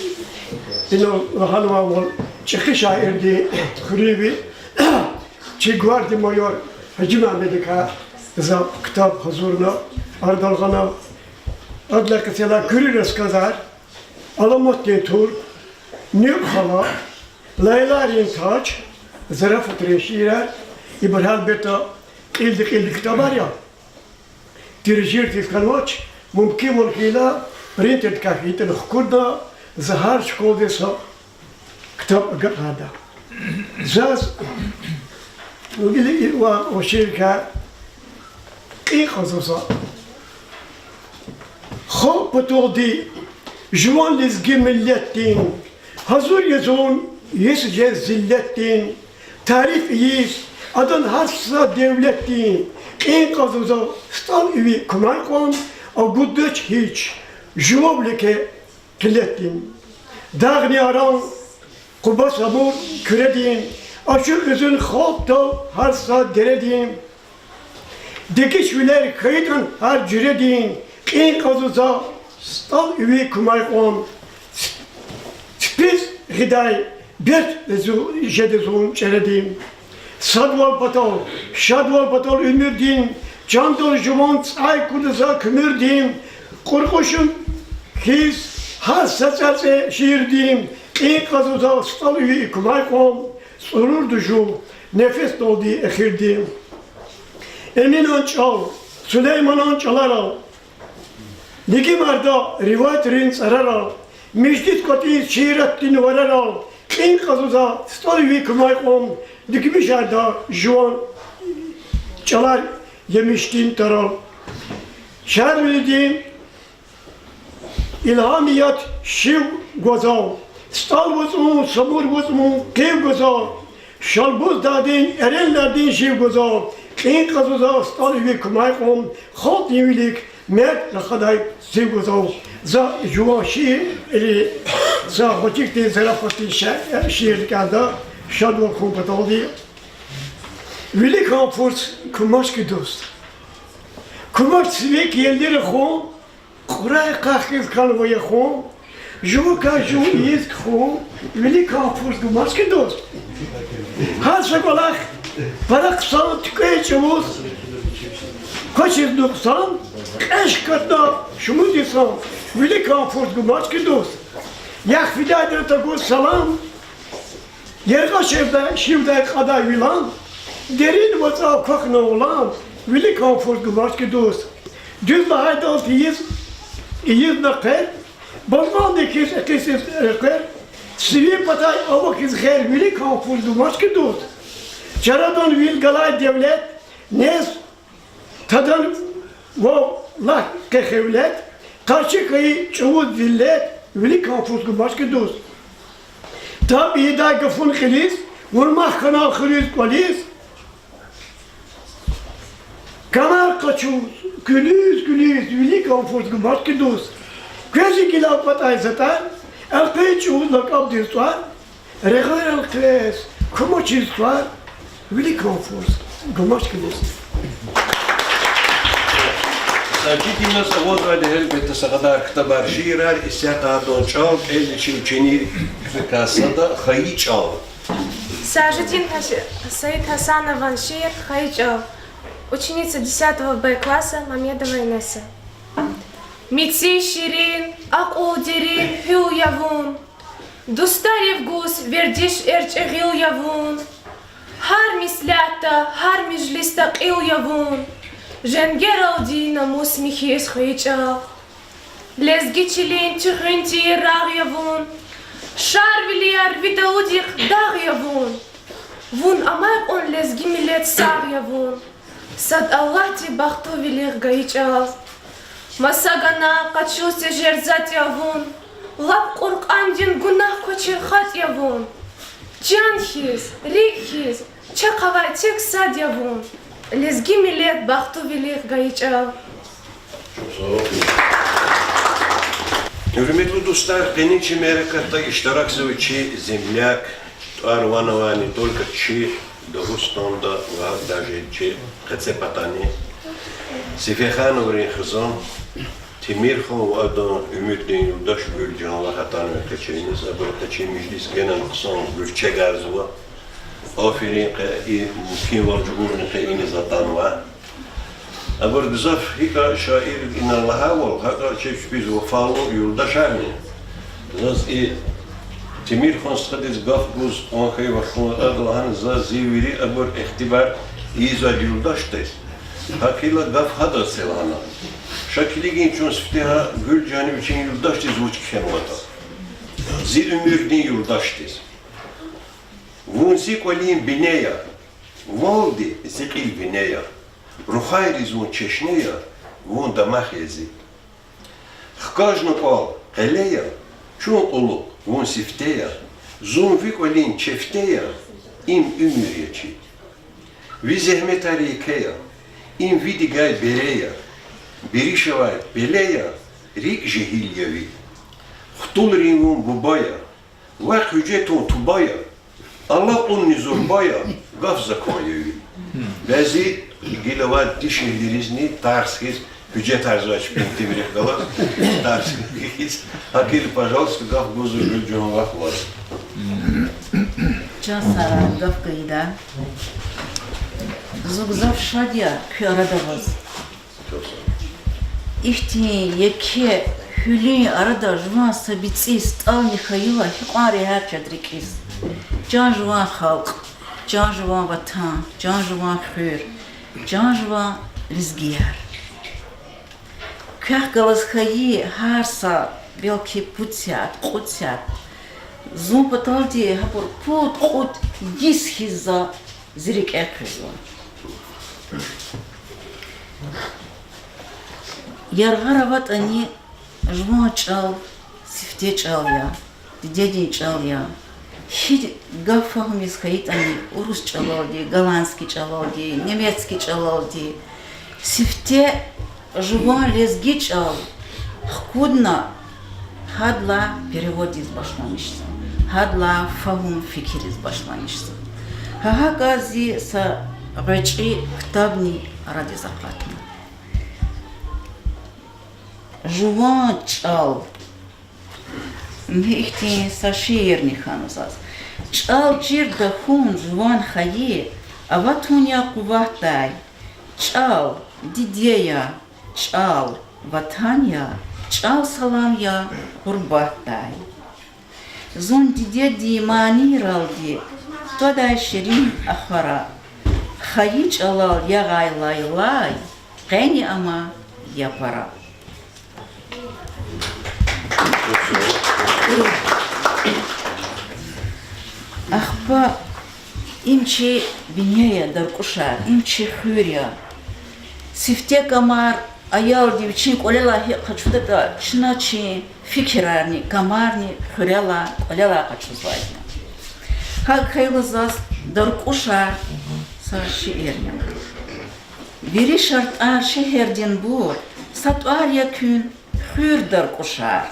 инал лагьанвайвал, чӀехи шаирдин хуьруьнви, чи гвардия майор Гьажимамедакай за ктаб гьазурна, арадал гъана. Адалай кьисаялай куьруь рассказар, Аламатдин тур, Нуькӏ хала, Лайлайрин таж, Зарафатрин шиирар, ибур гьелбетда кьилди-кьилди ктабар я. Тиражировать ийиз хьанвач, мумкинвал хьайила, принтердикай фейитӏани хкудна, за гьар школадиз са ктаб агакьарда. Заз вилик ва шиирикай кьин кьазва за. Халкь паталди, жуван лезги миллетдин, гьазур я зун йис жез зиллетдин, тариф ийиз адан гьар са девлетдин, кьин кьазва за стӏал иви кумай кьван, агуддач гьич жував леке къилетдин. Дагъни Аран, Къуба-Самур, Куьредин, ачухзава зун халкьдал гьар са дередин. Дегишвилер хьайитӏани гьар жуьредин, кьин кьазва за стӏал иви кумай кьван. Ципиз гъидай берт жеда зун чӏередин. Садвал патал, шадвал патал уьмуьрдин, чандал жуван цӏай куда за куьмуьрдин, кьуркьушум хьиз гьар са цӏацӏе шиирдин, кьин кьазва за стӏал иви кумай кьван, цӏурурда жув нефесдалди эхирдин. Эминан чӏал, Сулейманан чӏаларал, Лигимарда риваятрин цӏарарал, Междит кӏватӏиз шииратдин варарал, кьин кьазва за стӏал иви кумай кьван, Лигмишарда жуван чӏалар емишдин тарал. Шарвилидин илгьамият шив гвазал, СтӀал вацӀун, Самур вацӀун къив гвазал, Шалбуз дагъдин эренлардин жив гвазал, кьин кьазва за стӀал иви кумай кьван, халкьдин вилик мерд рахадай зив гвазал. За жуван шиир, са гъвечӀидин Зарафатдин ша-, шиирдикай, шадвал хьун паталди. Виликан фурс кумачки дуст. Кумачдин вилик елди рахун, кьурай къахиз хьанва яхун, жувакай жув ийиз хьун, виликан фурс кумачки дуст. Гьар са кӀвалах пара хъсан, туькӀвей чӀавуз квачиз нукьсан, кьеж хкатна шумуд йисан, виликан фурс кумачки дуст. Яхъ фидайдал тагуз салам, яргъа шивдай, шивдай кьадай вилан, дерин вацӀал квахьна улан, виликан фурс кумачки дуст. Дуьз лагьайдал тийиз, ийизна хъвер, балкӀандин хьиз экъисиз рекьер, сивин патай авахьиз хер, виликан фурс кумачки дуст. Чарадан вил галай девлет, нез тадан вав лагь къе хевлет, къарши хьайи чӀавуз зиллет, виликан фурс кумачки дуст. Таб ийидай гафун кьилиз, вун мах хьана хуьруьз-кӀвализ, камар къачуз, куьлуьз-куьлуьз, виликан фурс кумачки дуст. Квез и гила патай затӀар, элкъвей чӀавуз лакӀабдиз тӀвар, регъуьрал квез кумачиз твар, виликан фурс кумачки дуст. Сажидиназ авазвайди гьелбетда са кьадар ктабар, шиирар, исятда адан чӀал кӀелда чи ученикрикай сада, Хайи чӀал. Сажидин Хас-, Саидгьасанован шиир Хайи чӀал. Ученица десятого Б класса Мамедова Инесса. Меци ширин, акьул дерин гьуьл я вун, дустарив гуз вердиш эрчӀи гъил я вун, гьар меслятда, гьар межлисда кьил я вун, женгералди намус михьиз Хайи чӀал. Лезги чилин туьгъуьн тийир рагъ я вун, Шарвилияр ви Давудихъ дагъ я вун. Вун амай кьван лезги миллет сагъ я вун, Сад Аллагьди бахтуналлахъ гайи чӀал. Маса гана къачуз тежер затӀ я вун, Лап Къуръандин гунагь квачир хатӀ я вун. Чан хьиз, рикӀ хьиз, чахъ авай тек сад я вун, Лезги миллет бахтуналлахъ гайи чӀал. Гьуьрметлу дустар, къенин чи мярекатда иштиракзава чи земляк, тӀвар-ван авай не только чи Дагъустанда ва даже чи къецепатани, Сефехановрин хизан Темирхан ва адан уьмуьрдин юлдаш Гуьлжан вах атанва къе чейиниз, абуру къе чи межлис гена хъсан гуьрчегарзава. Аферин къе и мумкинвал чӀугурна къе иниз атанва. Абур гзаф гьикӀ шаир инал лагьайвал, гьакӀ чи чпиз вафалу юлдашарни. Заз и Темирхан стхадиз гаф гуз кӀан хьайи вахтунда ада лагьана: за зи вири абур ихтибар ийизвай юлдашдиз. ГьакӀ хьайила гаф гьадаз це лагьана. Ша килигин чун сифте гьа Гуьлжанни вичин юлдашдиз вуч кхьенватӀа. Зи уьмуьрдин юлдашдиз. Вун зи кӀвалин бине я, валди зи кьил вине я. Рухвайриз вун чешне я, вун дамах я зи. Хкажна кӀвал къеле я, чун кьулухъ вун сифте я. Зун ви кӀвалин чефте я, им уьмуьр я чи. Ви зегьметар еке я, им ви дигай бере я. Бериш авай пеле я, рикӀ жегьил я ви. Хтулрин вун буба я, вахъ гьуьжетун туба я, алакьунни зурба я, гаф-закон я ви. Бязи гила авай дишегьлийризни тарс хьиз гьуьжетарзавай чпин темирихъ галаз, тарс хьиз. ГьакӀ хьайила, пожалуйста, гаф гузва Гуьлжан вахъ ваз. Чан сагърай, гаф гайида. Зун гзаф шад я куь арада аваз. Ихьтин еке гьуьлуьн арада жуван са бицӀи стӀални хьайила, гьикьван регьят жеда рикӀиз. Чан жуван халкь, чан жуван ватан, чан жуван хуьр, чан жуван лезгияр. Квехъ галаз хьайи гьар са, белки пуд сят, кьуд сят, зун паталди гьабур пуд-кьуд йис хьиз за зи рикӀе хъуьрезва. Яргъара аватӀани, жуван чӀал сифте чӀал я, дидедин чӀал я. Гьи гаф фагьумиз хьайитӀани, урус чӀалалди, голландский чӀалалди, немецкий чӀалалди, сифте жуван лезги чӀал хкудна, гьадалай переводиз башламишзава, гьадалай фагьум-фикириз башламишзава. Гьа гьакӀа зи са гъвечӀи ктабни арадиз акъатна. Жуван чӀал. Ихьтин са шиирни хьана заз. ЧӀал чирда хьун жуван хайи, аватун я къуватдай. ЧӀал диде я, чӀал ватан я, чӀал салам я къурбатдай. Зун дидедин манийралди твадай ширин ахвара, хайи чӀалал ягъай лайлай, къени ама я пара. Ахпа им чи бине я, Даркьушар, им чи хуьр я. Сифте камар аялди вичин кӀвалелай гьикӀ къачудатӀа, чна чи фикирарни, камарни хуьрелай, кӀвалелай къачузвайди я. ГьакӀ хьайила заз Даркьушар са шиир я. Вири шартӀар шегьердинбур, са тӀвар я куьн хуьр, Даркьушар.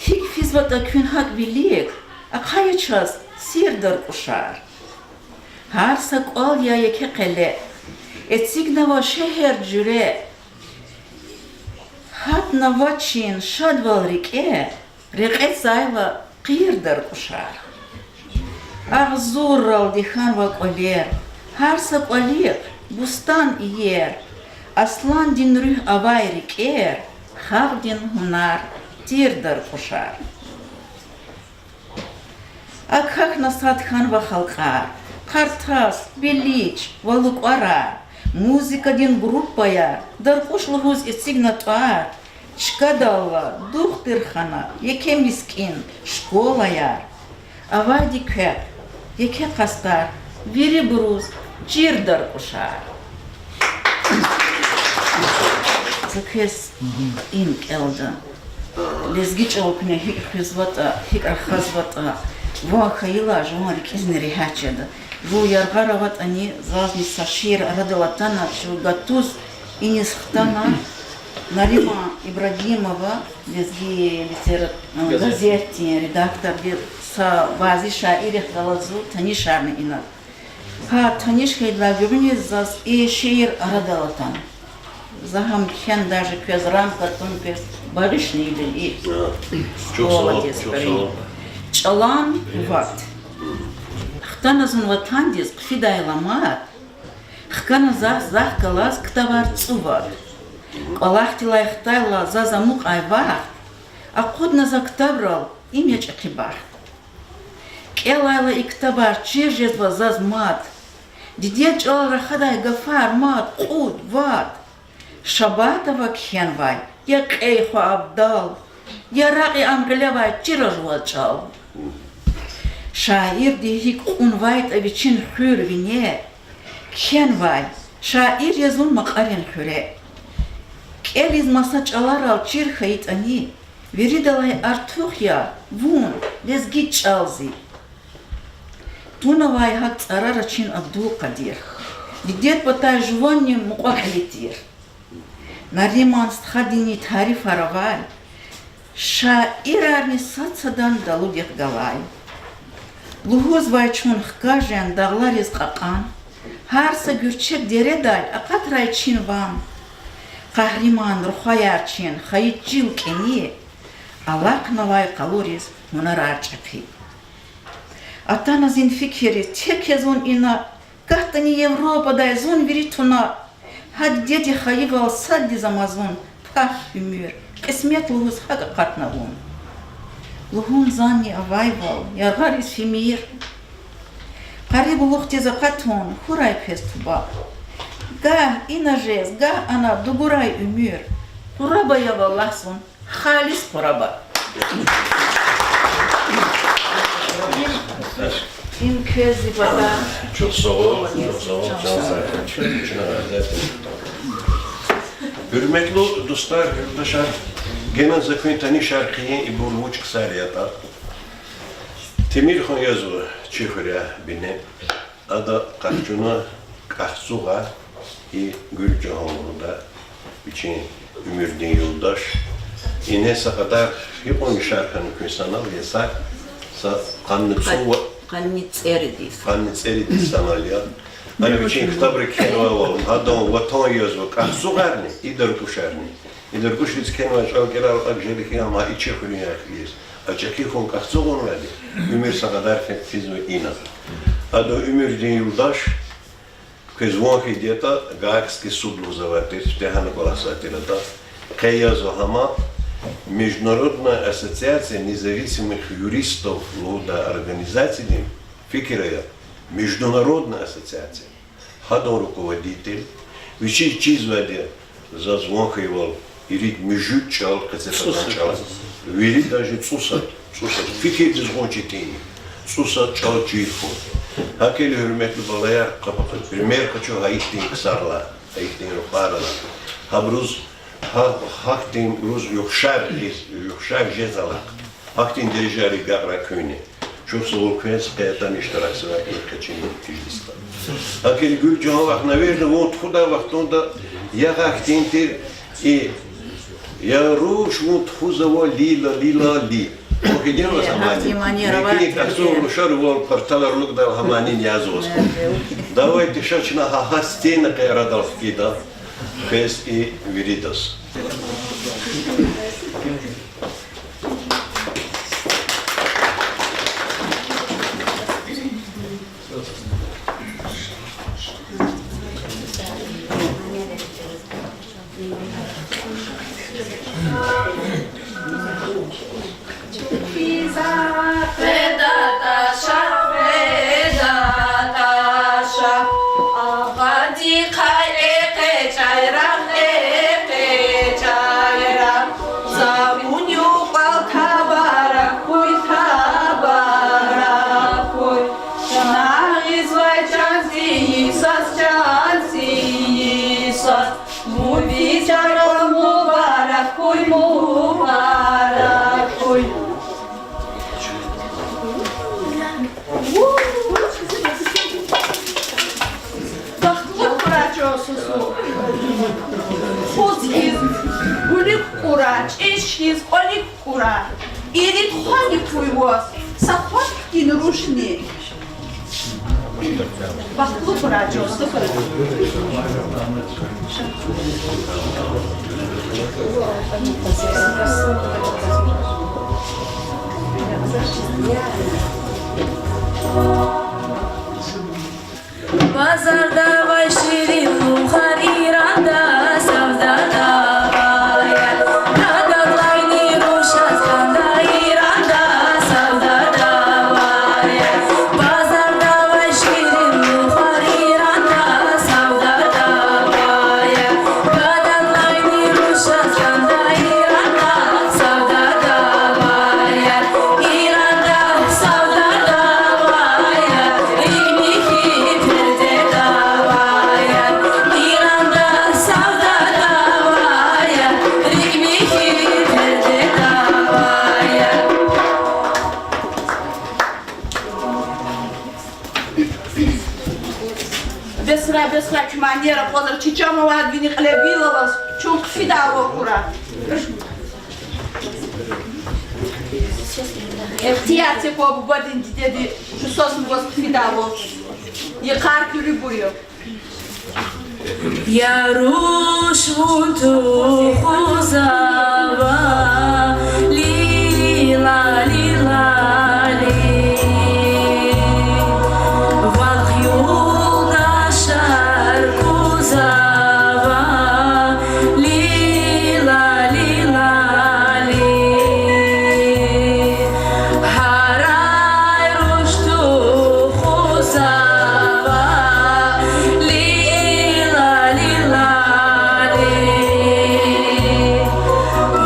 ГьикӀ физватӀа куьн гьакӀ вилик, ахъая чаз сир, Даркьушар. Гьар са кӀвал я еке къеле, эцигнава шегьер жуьре. Гьатнава чин шадвал рикӀе, рекьецайла къир, Даркьушар. Агъзурралди хьанва кӀвалер, гьар са кӀвалихъ бустан иер, асландин руьгь авай рикӀер, халкьдин гьунар тир, Даркьушар. АкӀ гьахьна сад хьанва халкьар: Къартас, Белич ва ЛукӀарар, музыкадин группаяр, Даркьуш лугьуз эцигна тӀвар, Чкадал ала дугъ тир хьана, еке мискӀин школаяр, авайди квехъ, еке къастар, вирибуруз чир даркӀушар. За квез им кӀелда. Лезги чӀал куьне гьикӀ хуьзватӀа, гьикӀ рахазватӀа, ван хьайила жуван рикӀизни регьят жеда. Жув яргъара аватӀани, зазни са шиир арадал атана, жув гатуз иниз хтана, Нариман Ибрагимова, лезги литера-, газетдин редакторди, са бязи шаиррихъ галаз зун танишарна ина. Гьа таниш хьайидалай гуьгъуьниз заз и шиир арадал атана. За гьам кхьена, даже квез рамка тун, квез багъишна ийида и школадиз. ЧӀалан къуват. Хтана зун ватандиз хъфидайла мад, хкана захъ-захъ галаз ктабар цӀувад. КӀвалахдилай хтайла заз амукьай вахт, акъудна за ктабрал, им я чӀехи бахт. КӀелайла и ктабар, чир жезва заз мад. Дидед чӀалал рахадай гафар мад кьуд, вад. Шабатова кхьенвай: Я кьей хва абдал, я ракьи ам гъилевай чира жуваз чӀал. Шаирди гьикӀ кьунвайтӀа вичин хуьр вине, кхьенвай: Шаир я зун Макьарин хуьре. КӀелиз маса чӀаларал чир хьайитӀани, виридалай артух я вун лезги чӀал зи. Тунавай гьакӀ цӀарара чин Абдулкъадир, дидед патай жуванни мукьва-кьили тир. Нариман стхадини тарифар авай, шаирарни сад-садан далудихъ галай. Лугьузвай чун хкажен дагълариз кьакьан, гьар са гуьрчег дередал акъатрай чин ван. Къагьриман рухваяр чин хайи чил кӀани, алахънавай къалуриз гьунарар чӀехи. Атана зи фикирдиз, тек я зун ина, гатӀани Европадай зун вири туна. Гьа дидеди хайивал саддиз ама зун, пак уьмуьр, кьисмет лугьуз гьакӀ акъатна вун. Лугьун зани авайвал яргъариз фимир. Къариб улухдиз акъатун хьурай квез туба. Гагь ина жез, гагь ана дугурай уьмуьр. Къураба я валлагь зун, халис къураба. Им, им квез зи патан. Чухсагъул, чухсагъул, чан сагъ. Гьуьрметлу дустар, юлдашар, гена за куьн танишар хъийин ибур вуч ксар ятӀа. Темирхан язва чи хуьряй бине. Ада къахчуна КӀахцугъар, и Гуьлжагьан лугьуда, вичин уьмуьрдин юлдаш. Ингье са кьадар гьикьван яшар хьана куьн санал я, са, са къанни цӀу-, къанни цӀерид йис, къанни цӀерид йис санал я. Ана вичин ктабра кхьенвайвал, гьадан ватан язва КӀахцугъарни, и Даркушарни. И Даркушриз кхьенвай чӀал кӀелайла акӀ жеда хьи, амма и чи хуьруьнвияр хьиз. А чӀехи хьун КӀахцугъунвайди, уьмуьр са кьадар фи-, физва ина. Адан уьмуьрдин юлдаш, квез ван хьайиди ятӀа, Гаагский суд лугьузвай тир, сифте гьана кӀвалахзавай тир ада. Къе язва гьама, Международная ассоциация независимых юристов лугьудай организациядин фикир ая, международная ассоциация. Гьадан руководитель, вичиз чизвайди я, заз ван хьайивал, ирид муьжуьд чӀал, къецепатан чӀал, вири даже цӀусад, цӀусад, фикирдиз гъун четин я, цӀусад чӀал чир хьун. ГьакӀ хьайила, гьуьрметлу балаяр, къапа-къапа пример къачу гьа ихьтин ксарилай, гьа ихьтин рухвайрилай. Гьабуруз, гьа-, гьахьтинбуруз ухшар жез-, ухшар жез алахъ. Гьахьтин дережайрик агакьрай куьнни. Чухсагъул квез, къе атана иштиракзавай и къенин межлисда. ГьакӀ хьайила, Гуьлжагьан вах, наверно, вун тухудай вахтунда ягъа хьтин тир и: я руш, вун тухузава лила, лила, ли. Вун хьайиди я ваз гьа мани? Мекьи-мекьи КӀахцугъ рушар, вал парталар лукӀдайла гьа манини язва ваз. Давайте ша чна гьа, гьа стена къе арадал хкида квез и виридаз. Ирид хвани куй ваз, са хва хьтин рушни. Бахтлу хьурай, чан стха. Базарда авай ширин лугьар, Иранда савдада авай, гададлайни рушаз кӀандай, Иранда савдада авай. Базарда авай ширин лугьар, Иранда савдада авай, гададлайни рушаз кӀандай, Иранда савдада авай. Иранда савдада авай, рикӀ михьи пердеда авай. Иранда савдада авай, рикӀ михьи пердеда авай. Бес хьурай, бес хьурай, куь манияр акъвазрай, чи чан авайди вини кьиле вил алаз, чун хъфидайвал хьурай. Ихтияр це кван бубадин, дидедин, чун свас мугаз хъфидайвал. Йикъар куьруьбур я. Я руш, вун тухузава, лила, лила, ли. Вахъ юлдашар кузава, лила, лила, ли. Гьарай руш тухузава, лила, лила, ли.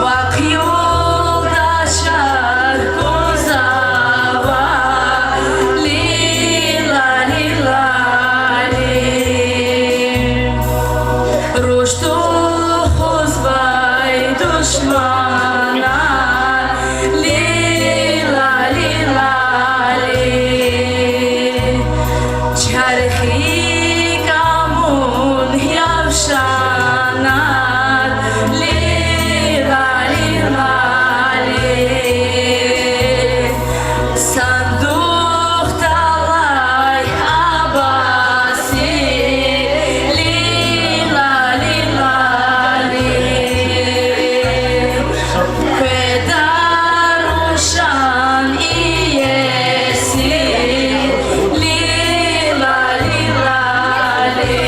Вахъ юлдашар кузава, лила, лила, ли. Руш тухузвай душманар, лила, лила, ли. Чархи кӀамун явшанар, лила, лила, ли. Сандухдал алай абаси, лила, лила, ли. Къведа рушан иеси, лила, лила, ли.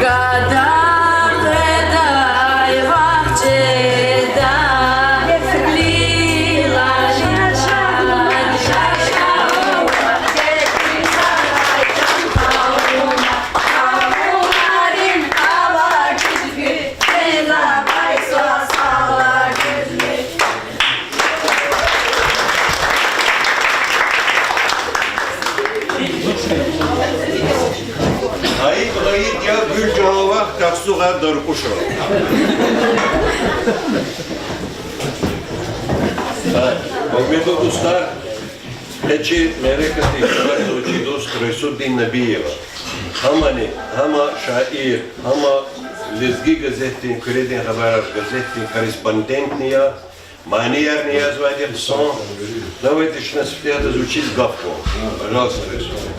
Гадар къведай вахчеда, лила, лила, ли. Гьайид, гьайид я, гуьл жан вахт тахсугъар даркъуша. Гьа, гьуьрметлу дустар, къе чи мярекатдин иштиракзавай чи дуст Райсуддин Набиева. Гьамани, гьама шаир, гьама Лезги газетдин, Куьредин хабарар газетдин корреспондентни я, маниярни язавайди хъсан. Давайте чна сифтегьдиз вичиз гаф гун. Пожалуйста, Райсуддин.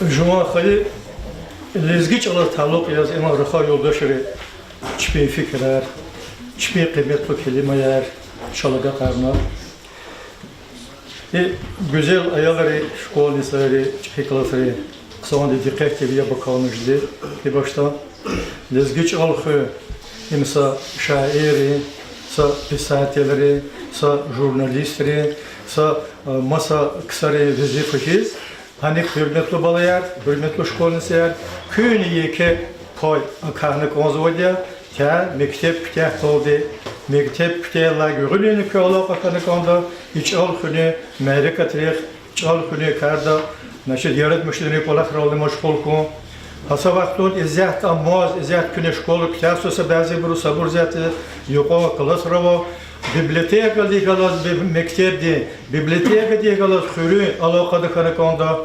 Жуван хайи лезги чӀалаз талукь яз, иман рахай юлдашри, чпин фикирар, чпин къиметлу келимаяр чал агакьарна. И гуьзел аялри, школьницайри, чӀехи классри, хъсанди дикъетдив я бакалмишди. И башта лезги чӀал хуьн, им са шаирри, са писателри, са журналистри, са, э, маса ксари везифа хьиз, гьаник, гьуьрметлу балаяр, гьуьрметлу школьницаяр, куьн еке пай акахьна кӀанзавайди я, тя мектеб куьтягьдалди, мектеб куьтягьайдалай гуьгъуьнини куь алакъа хьана кӀанда и чӀал хуьнин мярекатрихъ, чӀал хуьнин карда, значит, яратмишунрин кӀвалахрални машгъул хьун. Гьа са вахтунда исятда амаз, исятда куьне школа куьтягьзава са бязибуру, сабур исятда юкьван классра ава, библиотекадихъ галаз би-, мектебдин библиотекадихъ галаз хуьруьн алакъада хьана кӀанда.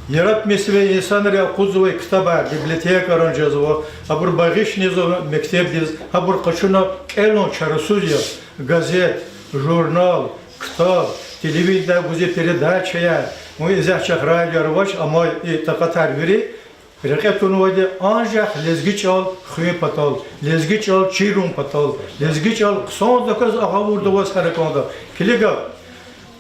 Яратмишзавай инсанри акъудзавай ктабар библиотекайра жезва, абур багъишзава мектебдиз, гьабур къачуна кӀелун чарасуз я. Газет, журнал, ктаб, телевидениеда гузвай передачаяр, ва исятда радиояр авач, амма и такьатар вири рекье тунвайди анжах лезги чӀал хуьн патал, лезги чӀал чирун патал, лезги чӀал хъсандаказ агъавурда аваз гьана кӀанда. Килига,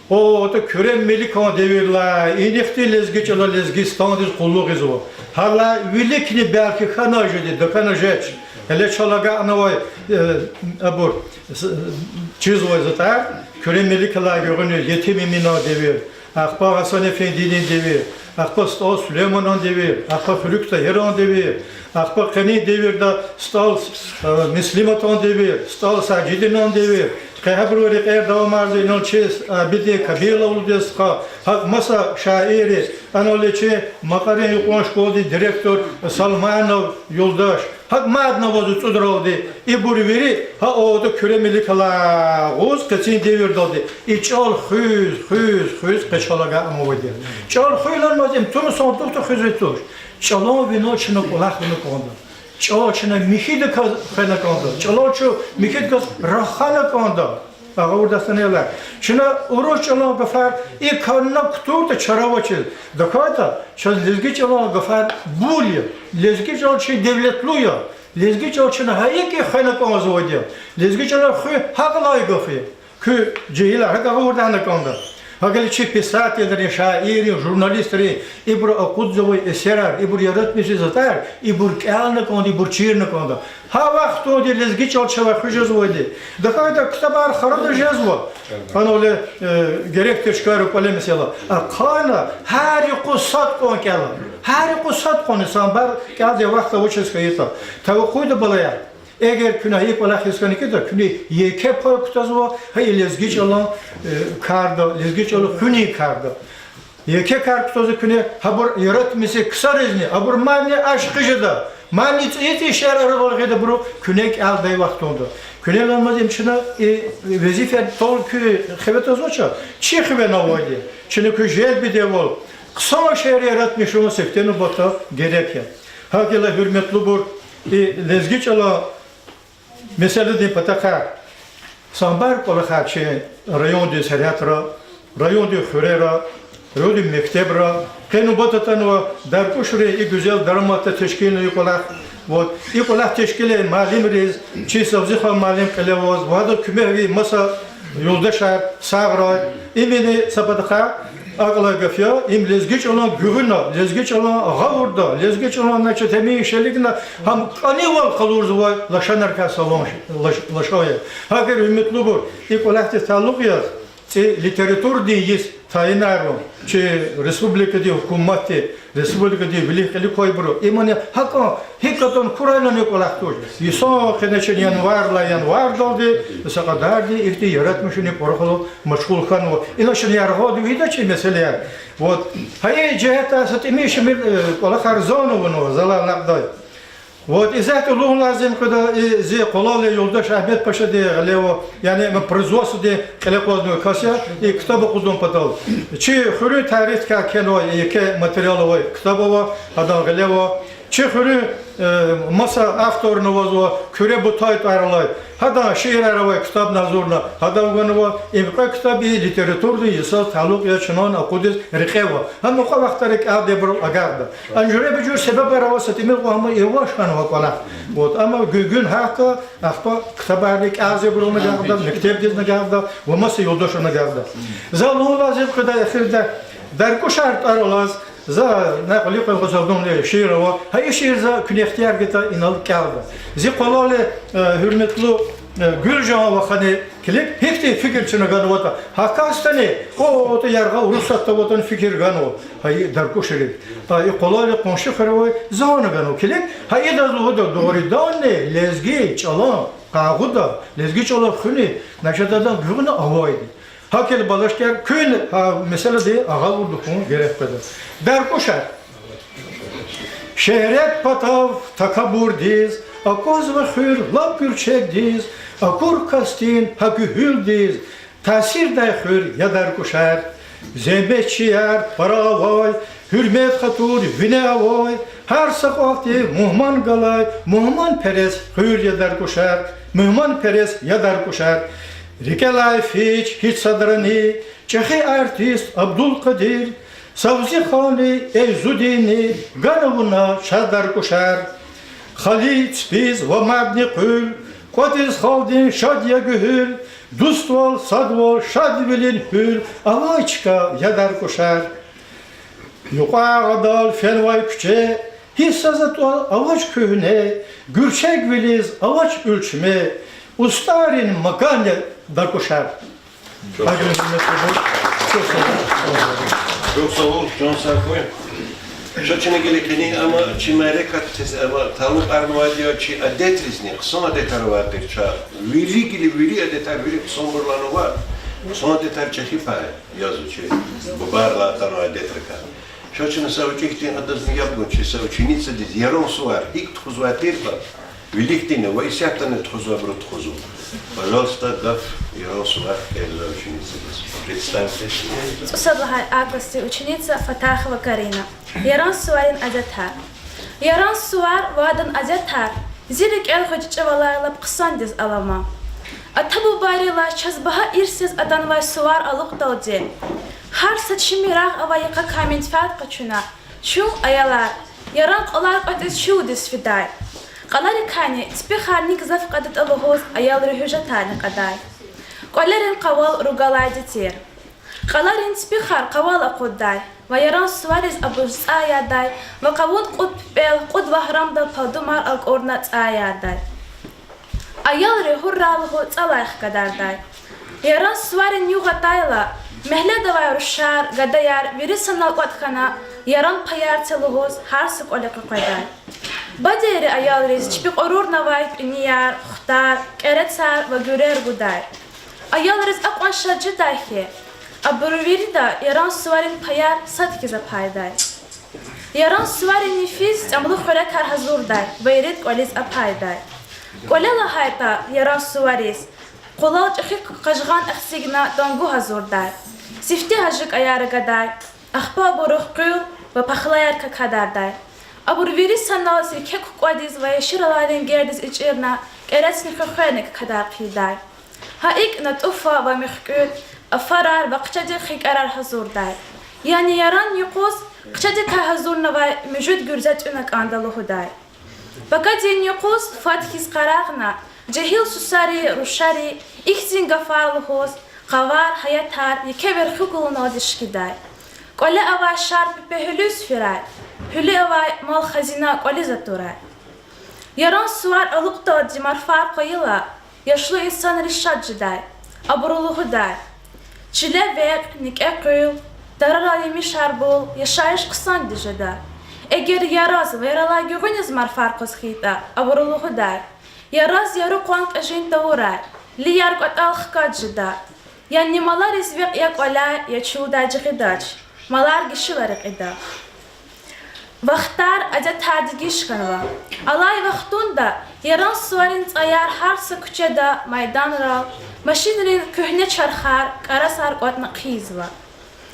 о, атӀа Куьре Меликан девирдилай инихъди лезги чӀала Лезгистандиз къуллугъзава. Гьала виликни белки хьана жеди, дакана жеч. Гьеле чал агакьнавай, э, абур, с-, чизвай затӀар, Куьре Меликалай гуьгъуьниз Етим Эминан девир, ахпа Гьасан-эфендидин девир, ахпа СтӀал Сулейманан девир, ахпа Хуьруьг Тагьиран девир, ахпа къенин девирда СтӀал, э, Муслиматан девир, СтӀал Сажидинан девир, къе гьабурун рекьер давамарзава инал чиз, Абидин Кабилован девир, стха, гьакӀ маса шаирри, анал чи Макьарин юкьван школадин директор Салманов Юлдаш. ГьакӀ мадни авазва цӀудралди, ибур вири гьа атӀа Куьре Меликалай агъуз къенин девирдалди и чӀал хуьз, хуьз, хуьз къе чал агакьнавайди я. ЧӀал хуьн лагьанмаз им туна сандухда хуьзвайди туш. ЧӀалан винел чна кӀвалах авуна кӀанда. ЧӀал чна михьидаказ хвена кӀанда. ЧӀалан чун михьидаказ рахана кӀанда. Агъавурда санала. Чна урус чӀалан гафар и канна кутуртӀа чара авачиз. ТахьайтӀа чаз лезги чӀалан гафар бул я. Лезги чӀал чи девлетлу я. Лезги чӀал чна гьа икӀ хвена кӀанзавайди я. Лезги чӀалан хуьн гьакьван гаф я. Куь жегьилар, гьакӀ агъавурда гьана кӀанда. ГьакӀ хьайила чи писателрин, шаиррин, журналистрин, ибуру акъудзавай эсерар, ибур яратмишзавай затӀар, ибур кӀелна кӀанда, ибур чирна кӀанда. Гьа вахтунди лезги чӀал чавай хуьз жезвайди. ТахьайтӀа ктабар храдач жезва. Анал, э, герек тир чкайра кӀвале месела. Ахъайна гьар юкъуз сад къван кӀела. Гьар юкъуз сад къван, самбар кӀелдай вахт авачиз хьайитӀа. Тавукъуйда, балаяр. Эгер куьне и кӀвалах ийиз хьана хьайитӀа, куьне еке пай кутазва гьа и лезги чӀалан, э, карда, лезги чӀал хуьнин карда. Еке кар кутазва куьне, гьабур яратмишзавай ксаризни, абур мадни ашкъи жеда, мадни цӀийи-цӀийи шиирар гъвелгъида абуру куьне кӀелдай вахтунда. Куьне лагьанмаз им чна и везифа тӀал куь хиве твазвач, чи хиве авайди. Чна куь желбидайвал хъсан шиир яратмишун сифте нубатда герек я. ГьакӀ хьайила, гьуьрметлубур, и лезги чӀалан месэладин патахъай самбар кӀвалахар чи райондин сергьятра, райондин хуьрера, райондин мектебра, къе нубат атанва Даркушрин и гуьзел дараматда тешкилна и кӀвалах. Вот, и кӀвалах тешкилай муаллимриз, чи Савзихан муаллим кьиле аваз, ва гьадан куьмекдин маса юлдашар сагърай. Имни са патахъай акӀ алай гаф я, им лезги чӀалан гуьгъуьна, лезги чӀалан гъавурда, лезги чӀалан, значит, гьамиша илигна гьам кӀанивал къалурзавай лашанрикай салун, лаш-, лашан я. ГьакӀ хьайила, гьуьрметлубур, и кӀвалахдиз талукь яз цӀи литературадин йис тайинарун, чи республикадин гьукуматди, республикадин вилик-кьилик квайбуру, имни гьакӀан гьикӀ ятӀани хьурай лагьана и кӀвалах туш. Йисан къене чна январилай январдалди са кьадарди ихьтин яратмишунин пӀурухъ алаз машгъул хьанва. Ина чна яргъалди вегьидач и месэлаяр. Вот. Гьа и жигьетдай са тӀимил-шимил, э, кӀвалахар зун авунва, залай алакьдай. Вот, исятда лугьун лазим къведа, и зи къвалал алай юлдаш Агьмедпашади гъиле ава, яни им производстводин кьиле акъвазнавай кас я, и ктаб акъудун патал. Чи хуьруьн тарихдикай кхьенвай, еке материал авай ктаб ава, гьадан гъиле ава. Чи хуьруьн, э, маса авторни авазва, Куьре Бутай тӀвар алай. Гьадан шиирар авай ктабни гьазурна, гьадан ганва, им кьве ктаб и литературадин йисаз талукь яз чна акъудиз рекье ава. Гьам кьве вахтара кӀелдайбурал агакьда. Ана жуьреба-жуьре себебар ава, са тӀимил кьван гьам иваш хьанва кӀвалах. Вот, амма гуьнгуьн гьатда, ахпа ктабарни кӀелзавайбурулни агакьда, мектебдизни агакьда, ва маса юлдашрини агакьда. За лугьун лазим къведа эхирда, Даркушар тӀвар алаз, за накьли къвезва, за гузвай шиир ава, гьа и шиир за куьне ихтияр гайитӀа инал кӀелда. Зи къвалал алай, э, гьуьрметлу, э, Гуьлжан вахани килиг, гьихьтин фикир чна ганватӀа. Гьа касдани, о, атӀа яргъа Урусатда аватӀани фикир ганва. Гьа и Даркушрив. Гьа и къвалал алай къунши хуьре авай зани ганва килиг. Гьа идаз лугьуда дугъриданни лезги чӀалан къагъуда, лезги чӀалан хуьни, значит, адан гуьгъуьна авайди. ГьакӀ хьайила, балайрикай, куьн гьа месэладин агъавурда хьун герек къведа. Даркушар. Шуьгьрет патав такабурдиз, аквазва хуьр лап гуьрчегдиз, акур касдин гьа гуьгьуьлдиз, таъсирдай хуьр я Даркушар. Зегьметчияр пара авай, Гьуьрмет-хатур вине авай, гьар са кӀвалахди мугьман галай, мугьманперес хуьр я Даркушар, мугьманперес я Даркушар. РикӀелай фич гьич садрани, чӀехи артист Абдулкъадир, Савзиханни Эйзудинни гана вуна чаз, Даркушар. Хали ципиз ва мадни къуьл, кӀватӀиз халкьдин шад я гуьгьуьл, дуствал, садвал, шадвилин гьуьл авай чка я Даркушар. Юкьван гъадал фенвай куьче, гьич са затӀвал авач куьгьне, гуьрчегвилиз авач уьлчме, устӀаррин макан я Даркушар. Чухсагъул, чухсагъул, чан сагъ хьуй. Ша чна гила къенин ама чи мярекатдиз ама талукьарнавайди я чи адетризни, хъсан адетар авайди тир чаз. Вири гила, вири адетар, вири хъсанбур лагьанва, хъсан адетар чӀехи пай язва чи бубайрилай атанвай адетрикай. Ша чна са гъвечӀи хьтин адазни яб гун чи са ученицадиз Яран сувар гьикӀ тухузвай тир ва виликдини ва исятдани тухузвайбуру тухузва. Пожалуйста, гаф Яран сувар кӀелзавай ученицадиз. Представьтесь. ЦӀусад лагьай А классдин ученица Фатахова Карина. Яран суварин адетар. Яран сувар ва адан адетар зи рикӀел хвечӀивалай лап хъсандиз алама. Ата-бубайрилай чаз багьа ирс яз атанвай сувар алукьдалди, гьар са чими рагъ авай йикъакай менфят къачуна, чун, аялар, яран кьвалар кӀватӀиз чуьлдиз фидай. Кьаларикайни ципихар ни гзаф кьадатӀа лугьуз аялри гьуьжетарни кьадай. КӀвалерин къавал ругалайди тир. Кьаларин ципихар къавал акъуддай ва Яран сувариз абур цӀай ядай ва къавун кьуд пипӀел кьуд вагьрамдал палдумар акӀурна цӀай ядай. Аялри гьурра лугьуз цӀалай хкадардай. Яран суварин югъ атайла, мягьледавай рушар, гадаяр вири санал кӀватӀ хьана, яран паяр це лугьуз гьар са кӀвале къекъведай. Бадейри аялриз чпи кьурурнавай пӀинияр, хутар, кӀерецар ва гуьрер гудай. Аялриз акьван шад жедай хьи, абуру вирида Яран суварин паяр сад хьиз апайдай. Яран суварин йифиз тӀямлу хуьрекар гьазурдай ва ирид кӀвализ апайдай. КӀвале лагьайтӀа Яран сувариз, къулал чӀехи къажгъан эцигна тӀангу гьазурдай. Сифте гьажи кӀаяр агадай. Ахпа абурук къуьл ва пахлаяр какадардай. Абур вири санал сирке кукӀвадиз ва яширалай ленгердиз ичӀирна, кӀерецни хвехвени какадар хъийидай. Гьа икӀ натӀуфа ва муьхкӀуьд, афарар ва хъчадин хинкӀарар гьазурдай. Яни яран юкъуз хъчадикай гьазурнавай муьжуьд гуьрзе тӀуьна кӀанда лугьудай. Пакадин юкъуз фад хьиз къарагъна, жегьил сусари, рушари ихьтин гафар лугьуз, къавар, гьаятар еке верхуьгулуналди шикидай. КӀвале авай шар пепе гьуьлуьз фирай, гьуьлуьз авай мал-хазина кӀвализ атурай. Яран сувар алукьдалди марфар къвайила, яшлу инсанри шад жедай. Абуру лугьудай: чиле векь, никӀе къуьл, тарарал емишар бул, яшайиш хъсандиз жеда. Эгер яраз ва яралай гуьгъуьниз марфар къваз хьайитӀа, абуру лугьудай: яраз яру къван кьежин тавурай, лияр кӀватӀал хкаж жеда. Яни малариз векь я кӀваляй, я чуьлдай жагъидач, малар гишила рекьида. Вахтар, адетар дегиш хьанва. Алай вахтунда Яран суварин цӀаяр гьар са куьчеда, майданрал, машинрин куьгьне чархар, кӀарасар кӀватӀна хъийизва.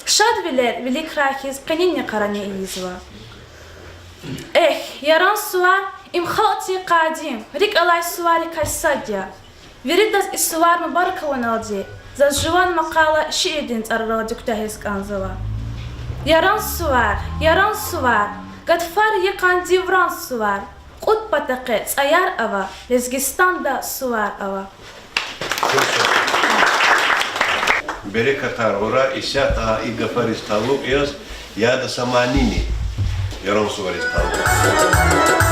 Шадвилер виликрай хьиз къенин йикъарани ийизва. Эхь, Яран сувар— им халкьдин къадим, рикӀ алай суварикай сад я. Виридаз и сувар мубарак авуналди, заз жуван макъала шиирдин цӀараралди куьтягьиз кӀанзава. Яран сувар, Яран сувар, гатфар йикъан девран сувар, кьуд патахъай цӀаяр ава, Лезгистанда сувар ава. Берекатар гъура, исятда и гафариз талукь яз, яда са манини Яран сувариз талукь.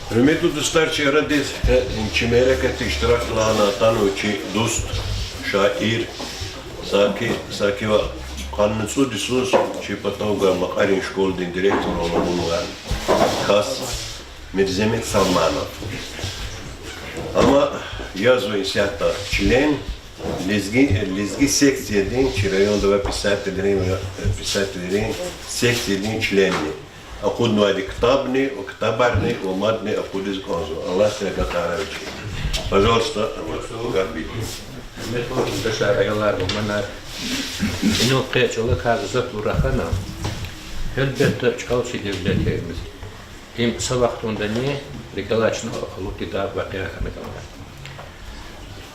Гьуьрметлу дустар, чи арадиз, э, чи мярекатда иштиракна атанвай чи дуст, шаир, саки, саки ва къанни цӀуд йисуз чи патав гвай Макьарин школадин директорвал авунвай кас Мирземет Салманов. Амма язва исятда член лезги, лезги секциядин, чи районда авай писателрин, э, писателрин секциядин членни. Акъуднавайди ктабни, ктабарни ва мадни акъудиз кӀанзава. Аллагьди регьят авурай вичи. Пожалуйста, гаф бедин. Гьуьрметлу юлдашар, аялар ва маманар, инал къе чӀалакай гзафбур рахана, гьелбетда, чӀал чи девлет я. Им са вахтундани рикӀелай чна алуддай вакъиа хьана кӀанда.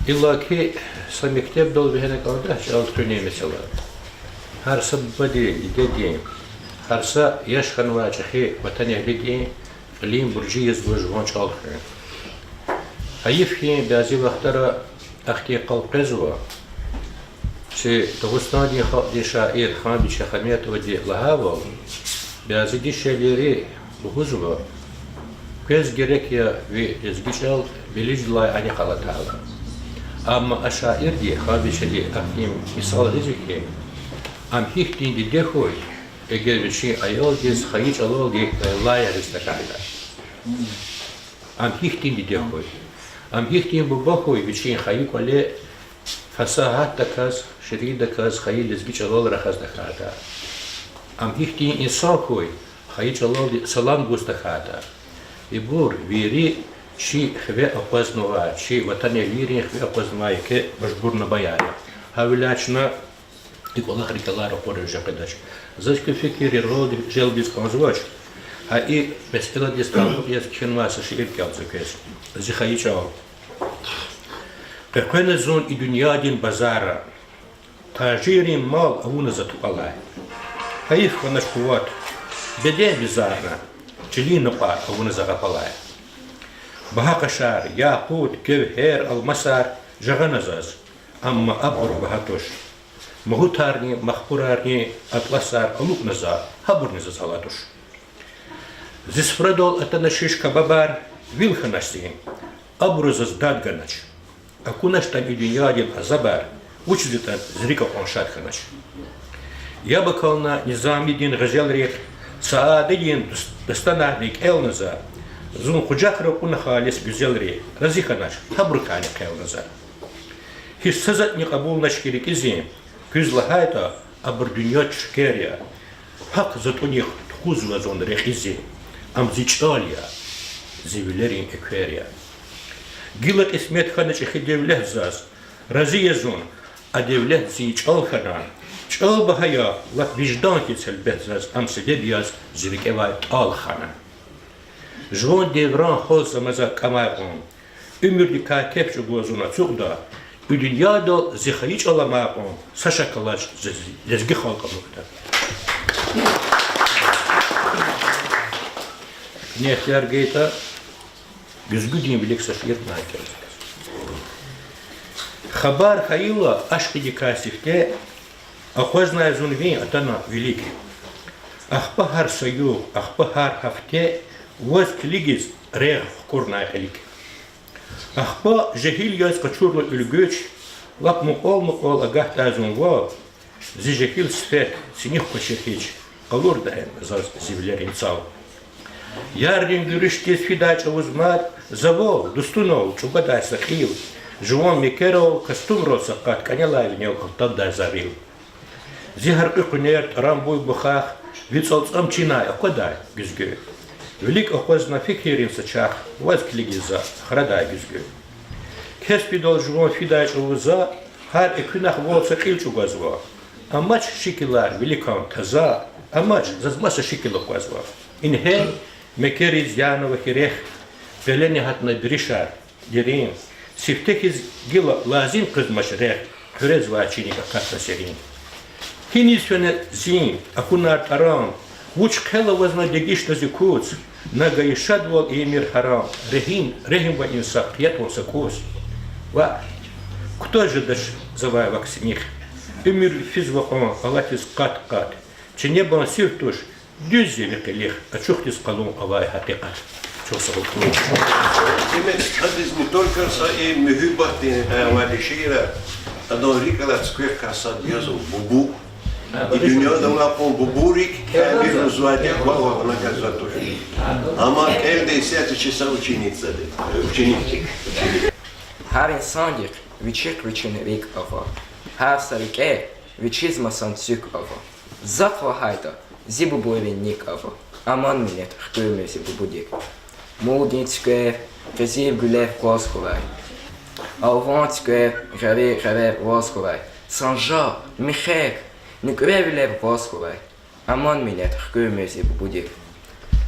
Иллаки са мектебдал вегьена кӀанда чӀал хуьнин месэла. Гьар са бубадин, дидедин, гьар са яш хьанвай чӀехи ватанэгьлидин кьилин буржи язва жуван чӀал хуьн. Гьайиф хьи, бязи вахтара ахьтин къал къвезва. Чи Дагъустандин халкьдин шаир Ханбиче Хаметовади лагьайвал, бязи дишегьлийри лугьузва: квез герек я ви лезги чӀал Белиждилай аникьал атайла. Амма а шаирди, Ханбичеди ахьтин мисал гъизва хьи, ам гьихьтин диде хьуй, эгер вичин аялдиз хайи чӀалалди лайлай ягъиз тахьайтӀа. Ам гьихьтин диде хьуй, ам гьихьтин буба хьуй, вичин хайи кӀвале фасагьатдаказ, ширинадаказ хайи лезги чӀалал рахаз тахьайтӀа. Ам гьихьтин инсан хьуй, хайи чӀалалди салам гуз тахьайтӀа. Ибур вири чи хиве акъвазнавай, чи ватанэгьлийрин хиве акъвазнавай еке мажбурнамаяр я. Гьавиляй чна и кӀвалах рикӀелай ракъур жедач. Заз куь фикир яргъалди желбиз кӀанзавач. Гьа и месэладиз талукь яз кхьенвай са шиир кӀелзава квез. Зи хайи чӀал. Къекъвена зун и дуьньядин базарра, тажиррин мал авуна за тупӀалай. Гьайиф хьанач къуват, беден бизарна, чилин накьвар авуна за гъапалай. Багьа къашар, якъут, гевгьер, алмасар жагъана заз, амма абур багьа туш. Магьутарни махпурарни атласар алукӀна за, гьабурни заз ала туш. Зи суфрадал атана шиш кабабар, вил хьанач зи, абуру заз дад ганач. АкуначтӀани дуьньядин азабар, вучиз ятӀа зи рикӀ акьван шад хьанач. Яб акална Низамидин гъезелрихъ, Саадидин дус-, дастанарни кӀелна за, Зун къужахра кьуна халис гуьзелри, рази хьанач гьабурукайни хъелна за. Гьич са затӀни кьабулнач хьи рикӀизин, куьз лагьайтӀа, абур дуьньядин чуьквер я. Гьахъ затӀунихъ тухузва зун рекьизи, ам зи чӀал я, зи вилерин эквер я. Гила кьисмет хьана чӀехи девлет заз, рази я зун, а девлет зи чӀал хьана. ЧӀал багьа я, лап виждан хьиз гьелбет заз, ам себеб яз зи рикӀевай тӀал хана. Жуван девран гьал замаза кӀамай кьван, уьмуьрдикай кеф чӀугваз зун ацукьда, и дуьньядал зи хайи чӀал амай кьван са шак алач, зи лезги халкь амукьда. Куьне ихтияр гайитӀа, гуьзгуьдин вилик са шиир кӀелзава. Хабар хьайила ашкъидикай сифте, акъвазнай зун ви атана вилик. Ахпа гьар са югъ, ахпа гьар гьафте ваз килигиз регъв хкӀурнай кьилик. Ахпа жегьил яз къачурла уьлгуьч, лап мукьвал-мукьвал агатдай зун вал, зи жегьил сифет синихъ квачир гьич, къалурдай заз зи вилерин цав. Ярдин гуьруьшдиз фидай чӀавуз мад, за вал, дустунал, чӀугвадай са кьил, жуван мекерал, костюмрал сакъат кӀанелай винел алтаддай за гъил. Зи гьяркьуь къуьнер, тӀарам буй бухах, ви цӀалцӀам чинай аквадай гуьзгуь. Вилик акъвазна фикиррин са чарх, ваз килигиз за, храдай гуьзгуь. Кеспидал жуван фидай чӀавуза, гьар экуьнахъ вал са кьил чӀугвазва. Амач шикилар виликан таза, амач, заз маса шикил аквазва. Ингье, мекериз янава хьи рехъ, къелени гьатна биришар дерин, сифте хьиз гила лазим къвезмач рехъ, хъуьрезвай чиник акатна серин. Гьиниз фена зин, акунар тӀарам, вуч хъел авазна дегишна зи куц, на гайи шадвал ийимир гьарам, регьим, регьим ва инсаф хъия тун са кӀус. Ва кутаз жедач завай вак симих, уьмуьр физва кьван алатиз къат-къат, чинебан сив туш, дуьз я ви къилих, ачухдиз къалун авай гьакъикъат. Чухсагъул. Демек, адиз не только са и муьгьуьббатдин авайди шиирар, адан рикӀ алай цуькведикай сад язва бубу. И дуьньяда авай кьван бубурик камил лугьузвайди ваъ-ваъ вуна кӀанзавай туш. Амма кӀелдайса вичи са ученицади, ученикдик. Гьар инсандихъ вичихъ вичин рикӀ ава. Гьар са рикӀе вичиз масан цуьк ава. Захъ лагьайтӀа, зи бубуйрин ник ава. Аман минет хкуьрмир зи бубудик. Мулдин цуьквер, къизил гуьлер къваз хьурай. Алван цуьквер, гъери-гъерер ваз хьурай. Санжар, мехъер, нуькӀревилер къваз хьурай. Аман минет хкуьрмир зи бубудик.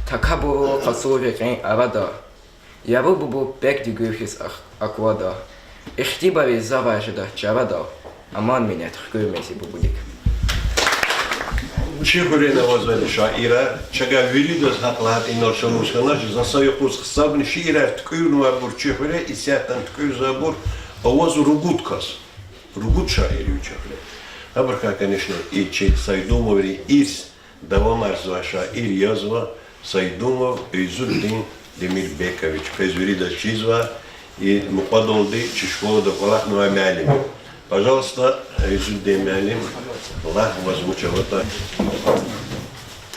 Такабуру къацу рекьин арада, яру бубу пек дуьгуьр хьиз ах-, аквада. Ихтибариз завай жеда чарадал, аман минет хкуьрмир зи бубудик. Чи хуьре авазвайди шаирар, чавай виридаз гьахъ лагьайтӀа, инал шумуд хьанач, за са юкъуз гьисабни шиирар туькӀуьрнавайбур чи хуьре, исятдани туькӀуьрзавайбур аваз ругуд кас. Ругуд шаир я чи хуьре. Абурукай, конечно, и чи Сайдумоврин ирс давамарзавай шаир язва Сайдумов Эзуддин Демирбекович. Квез виридаз чизва, и мукьвадалди чи школада кӀвалахнавай муаллим. Пожалуйста, Эзуддин муаллим, лагь ваз вуч аватӀа.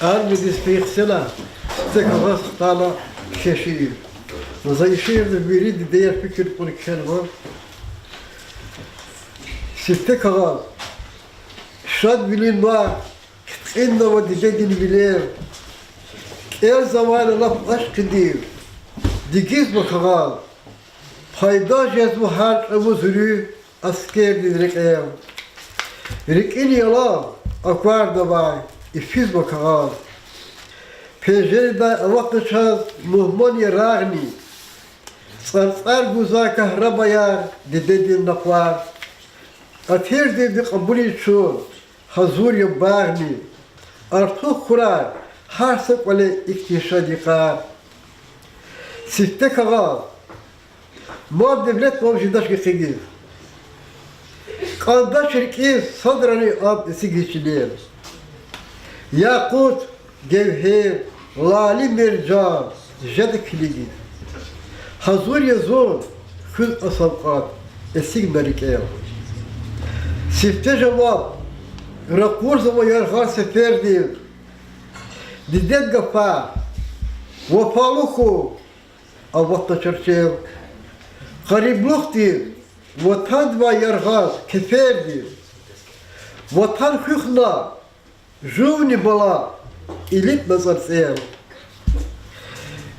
Армиядиз фейи хцена, сифте кагъаз хтана кхьей шиир. За и шиирда вири дидеяр фикир кьуна кхьенва. Сифте кагъаз. Шадвилин ван хъиткьиннава дидедин вилер. КӀелзавайла лап ашкъидив дигизва кагъаз. Пайда жезва гьар чӀавуз руьгь аскердин рекьел. РикӀин ялав аквардавай ифизва кагъаз. Пенжередай аватна чаз мугьман ярагъни. ЦӀарцӀар гузвай кагьрабаяр дидедин накъвар. Атирдивди кьабулиз чун гьазур я багъни. Артух хьурай гьар са кӀвале ихьтин шад йикъар. Сифте кагъаз. Мал-девлет вав жедач гекъигиз. КӀандач рикӀиз садрани ам эцигиз чилел. Якъут, гевгьер, лали-мержан жеда килигиз. Гьазур я зун хуьз а савкьват, эцигна рикӀел. Сифте жаваб ракъурзава яргъал сефердив. Дидед гафар вафалу хьухь, аватна чарчел. Къариблухдиз ватандивай яргъаз кефердиз, ватан хуьх на жувни бала, илитна цӀарцӀел.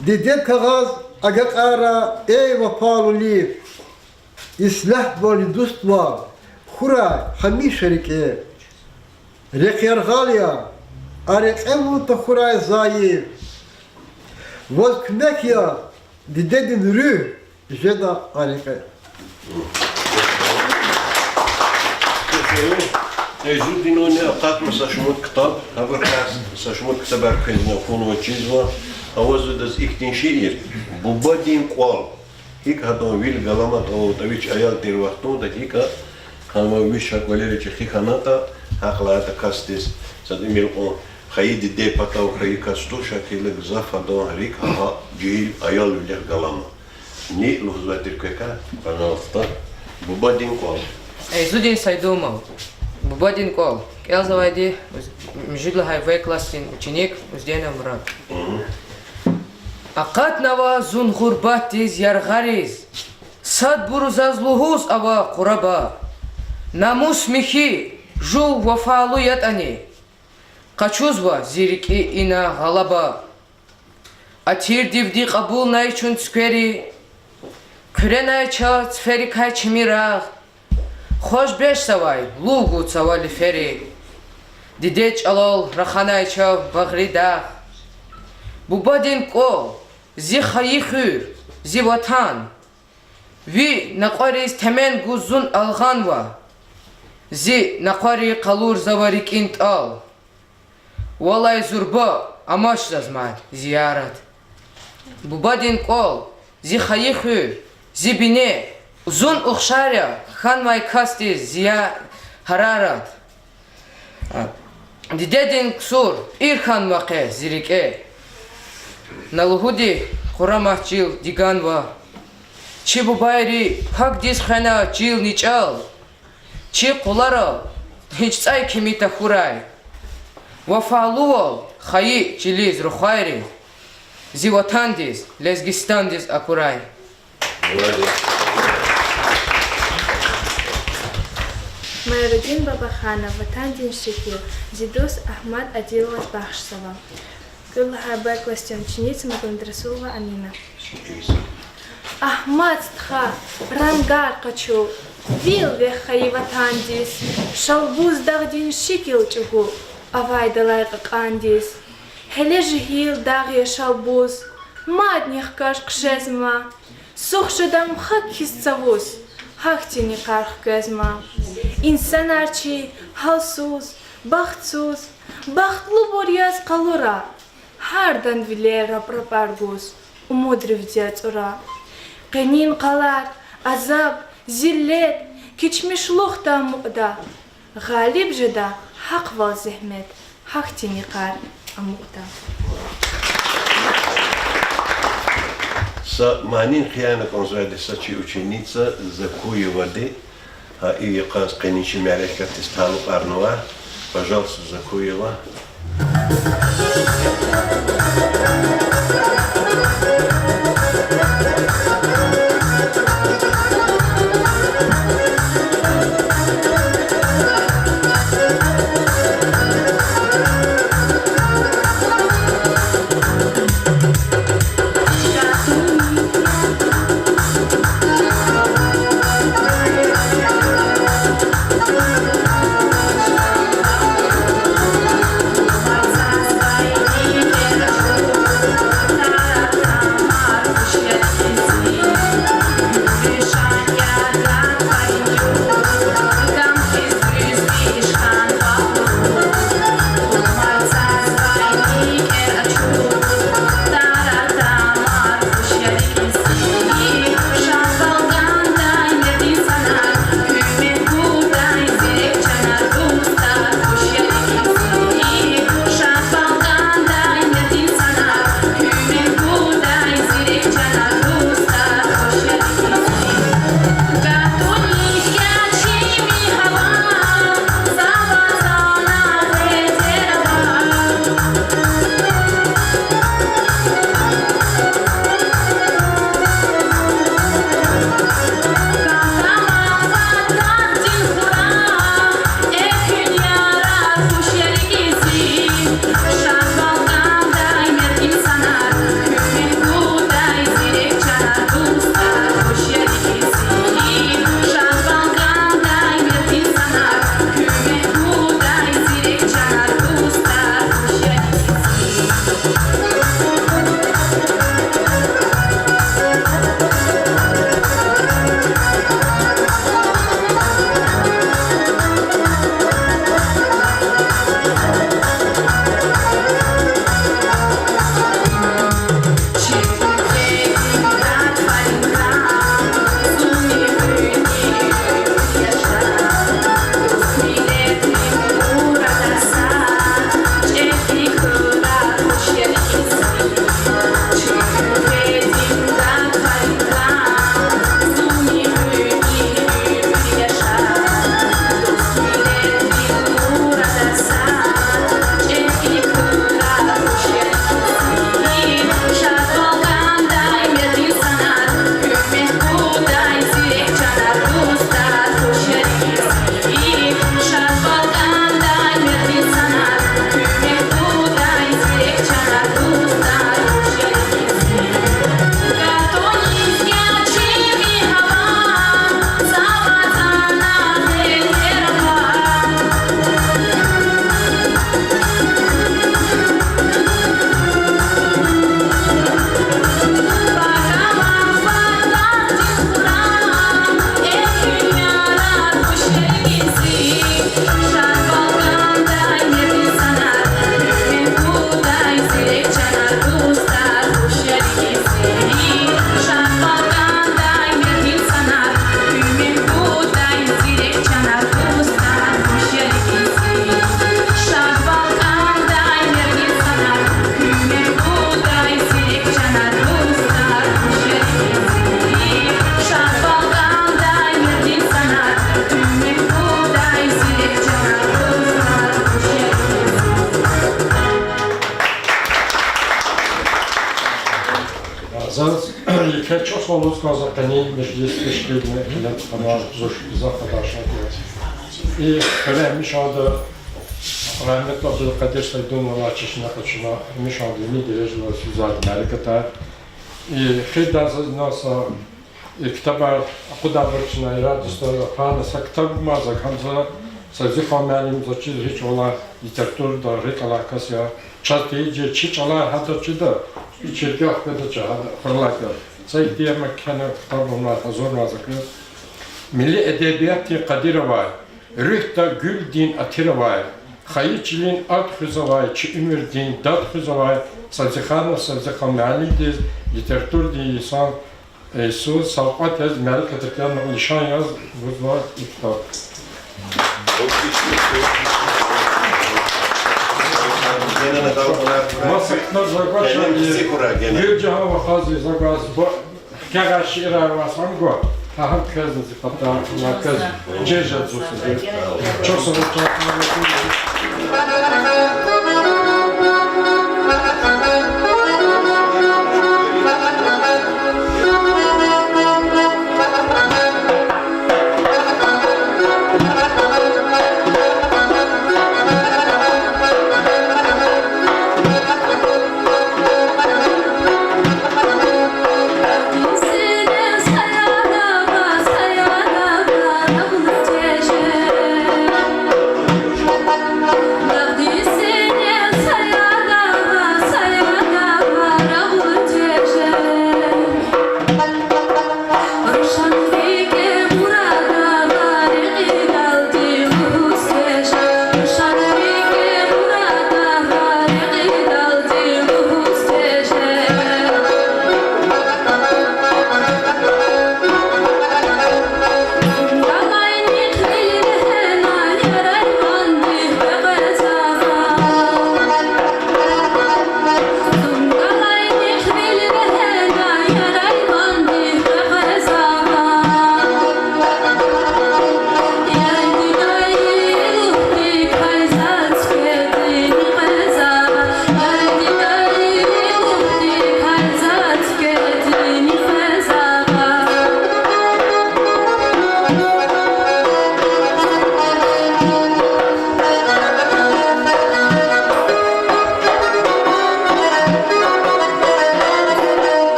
Дидед кагъаз агакьара, эй вафалу лиф, ислягьвални дуствал хьурай гьамиша рикӀе. Рехъ яргъал я, а рекье вун тахьурай зайиф. Ваз куьмек яз дидедин руьгь жеда а рекье. Э, зудинани акъатна са шумуд ктаб, гьабурукай са шумуд ктабар квезни акунва, чизва, авазва адаз ихьтин шиир, Бубадин кӀвал. ГьикӀ гьадан вил галаматӀа аватӀа вич аял тир вахтунда, гьикӀ хьанва вич гьа кӀвалера чӀехи хьанатӀа, гьахъ лагьайтӀа касдиз, сад уьмуьр кьун, хайи диде патав хьайи кас туш, гьакӀ хьайила гзаф адан рикӀ гьа жегьил аялвилихъ галама. Ни лугьузвай тир квекай, пожалуйста, Бубадин кӀвал. Э, Зудин Сайдумов. Бубадин кӀвал. КӀелзавайди уз-, муьжуьд лагьай В классдин ученик Узденов Мурад. Акъатнава зун гъурбатдиз яргъариз, садбуру заз лугьуз ава къураба. Намус михьи, жув вафалу ятӀани, къачузва зи рикӀи ина гъалаба. Атирдивди кьабулнай чун цуьквери, хъуьренай чаз циферикай чими рагъ, хваж бес завай лув гуз цава лифери. Дидед чӀалал раханай чав багъри дагъ. Бубадин кӀвал, зи хайи хуьр, зи ватан. Ви накьвариз темен гуз зун алгъанва, зи накъвари къалурзава рикӀин тӀал. Валай зурба амач заз мад зиярат. Бубадин кӀвал, зи хайи хуьр, зи бине, зун ухшар я хьанвай касдиз зия, гьарарат. Дидедин ксур пӀир хьанва къе зи рикӀе. На лугьуди, къурамат чил диганва. Чи бубайри пакдиз хвена чилни чӀал, чи къуларал гьич цӀай кими тахьурай. Вафалувал хайи чилиз рухвайри зи ватандиз, Лезгистандиз акурай. Майрудин Бабаханов, Ватандин шикил, зи дуст Агьмад Адиловаз бахшзава. КӀуьд лагьай Б классдин ученица Магомедрасулова Амина. Агьмад стха, рангар къачу, вил вегь хайи ватандиз, Шалбуз дагъдин шикил чӀугу авайдалай кьакьандиз. Гьеле жегьил дагъ я Шалбуз, мадни хкаж хъжезма, сух жеда ам хак хьиз цавуз, гьахьтин йикъар хквезма. Инсанар чи гьалсуз, бахтсуз, бахтлубур яз къалура, гьардан вилер рапрапар гуз, умудривди ацӀура. Къенин къалар, азаб, зиллет, кечмишлухда амукьда, гъалиб жеда гьахъвал зегьмет, гьахьтин йикъар амукьда. Са манин хъиянакӀанзавайди са чи ученица Закуевади, гьа и йикъаз къенин чи мярекатдиз талукьарнава. Пожалуйста, Закуева. Лугьуз кӀанзава къенин межлис тешкилна, кьиле тухвана зун гзаф къарагъ шад я. И хуьре гьамиша ада, рагьметлу Абдулкъадир Сайдунован чешне къачуна, гьамиша ада вини дережада физвайди мярекатар. И хуьре заз инал са, и ктабар акъудайбур чна, ирад дустар, гьана са ктаб ма за гьамза, Севзихан муаллим, заз чиз гьич валай литературада рикӀ алай кас я. Чаз тийижир чи чӀалар гьада чида, и чиркех къведа ча гьада, хуралай квез. Са ихьтин ктаб кхьена, ктаб авуна, гьазурна за квез. Милли эдебиятдин къадир авай, руьгьда гуьлдин атир авай, хайи чилин ад хуьзвай, чи уьмуьрдин дад хуьзвай Севзиханов Севзихан муаллимдиз литературадин инсан, э, йисуз савкьват яз мярекатдин лишан яз гузва и ктаб. Маса ктаб за гвач, э, Гуьлжагьан вахази за гваз, бу хкягъай шиирар авай са гва, гьа гьам квезни зи патав, ва квез чир жезва зун. Чухсагъул, чухсагъул.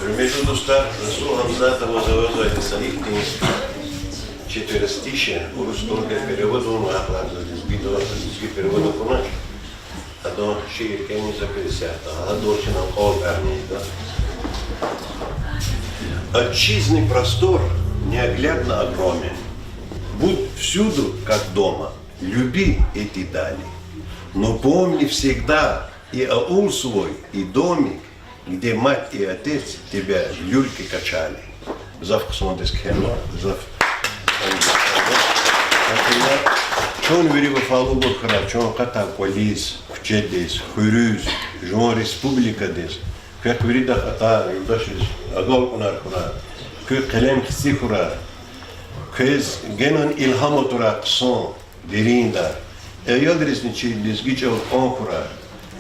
Гьуьрметлу дустар, Расул Гьамзатоваз авазва са ихьтин четверостишие, урус тӀварундай перевод авунва, гьакӀ лагьайди лезги перевод акунач. Адан шиир кӀелни за квез исятда, гьадаз чна акьалтӀарни ийида. Отчизны простор неоглядно огромен. Будь всюду, как дома, люби эти дали. Но помни всегда и аул свой, и домик, где мать и отец тебя в люльке качали. Гзаф хъсандиз кхьенва, гзаф. Чун вири вафалубур хьурай, чун къатай кӀвализ, куьчедиз, хуьруьз, жуван республикадиз. Квехъ виридахъ атай юлдашриз агалкьунар хьурай. Куь къелем хци хьурай. Квез генани илгьам атурай хъсан, дериндай. Аялризни чи лезги чӀал кьван хьурай.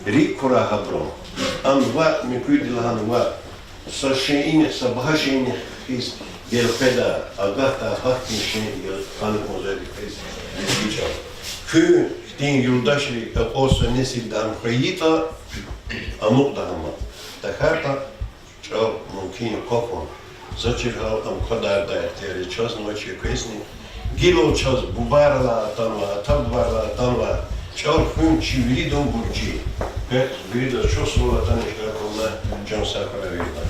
РикӀ хьурай гьабурун. Ам ваъ, муькуьди лагьана ваъ, са шейинихъ, са багьа шейинихъ хьиз Гелкъведа, агатда, гьахьтин шин я къанни кӀанзавайди квез лезги чӀал. Куьн хьтин юлдашри акьван са несилда ам хьайитӀа, амукьда ам. ТахьайтӀа чӀал мумкин я квахьун. За чиргьал ам квадардай ихтияр я чазни ва чи квезни. Гила чаз бубайрилай атанвай, ата-бубайрилай атанвай чӀал хуьн чи виридан буржи я. Квез виридаз чухсагъул атана иштиракунай, чан сагъ хьурай виридан.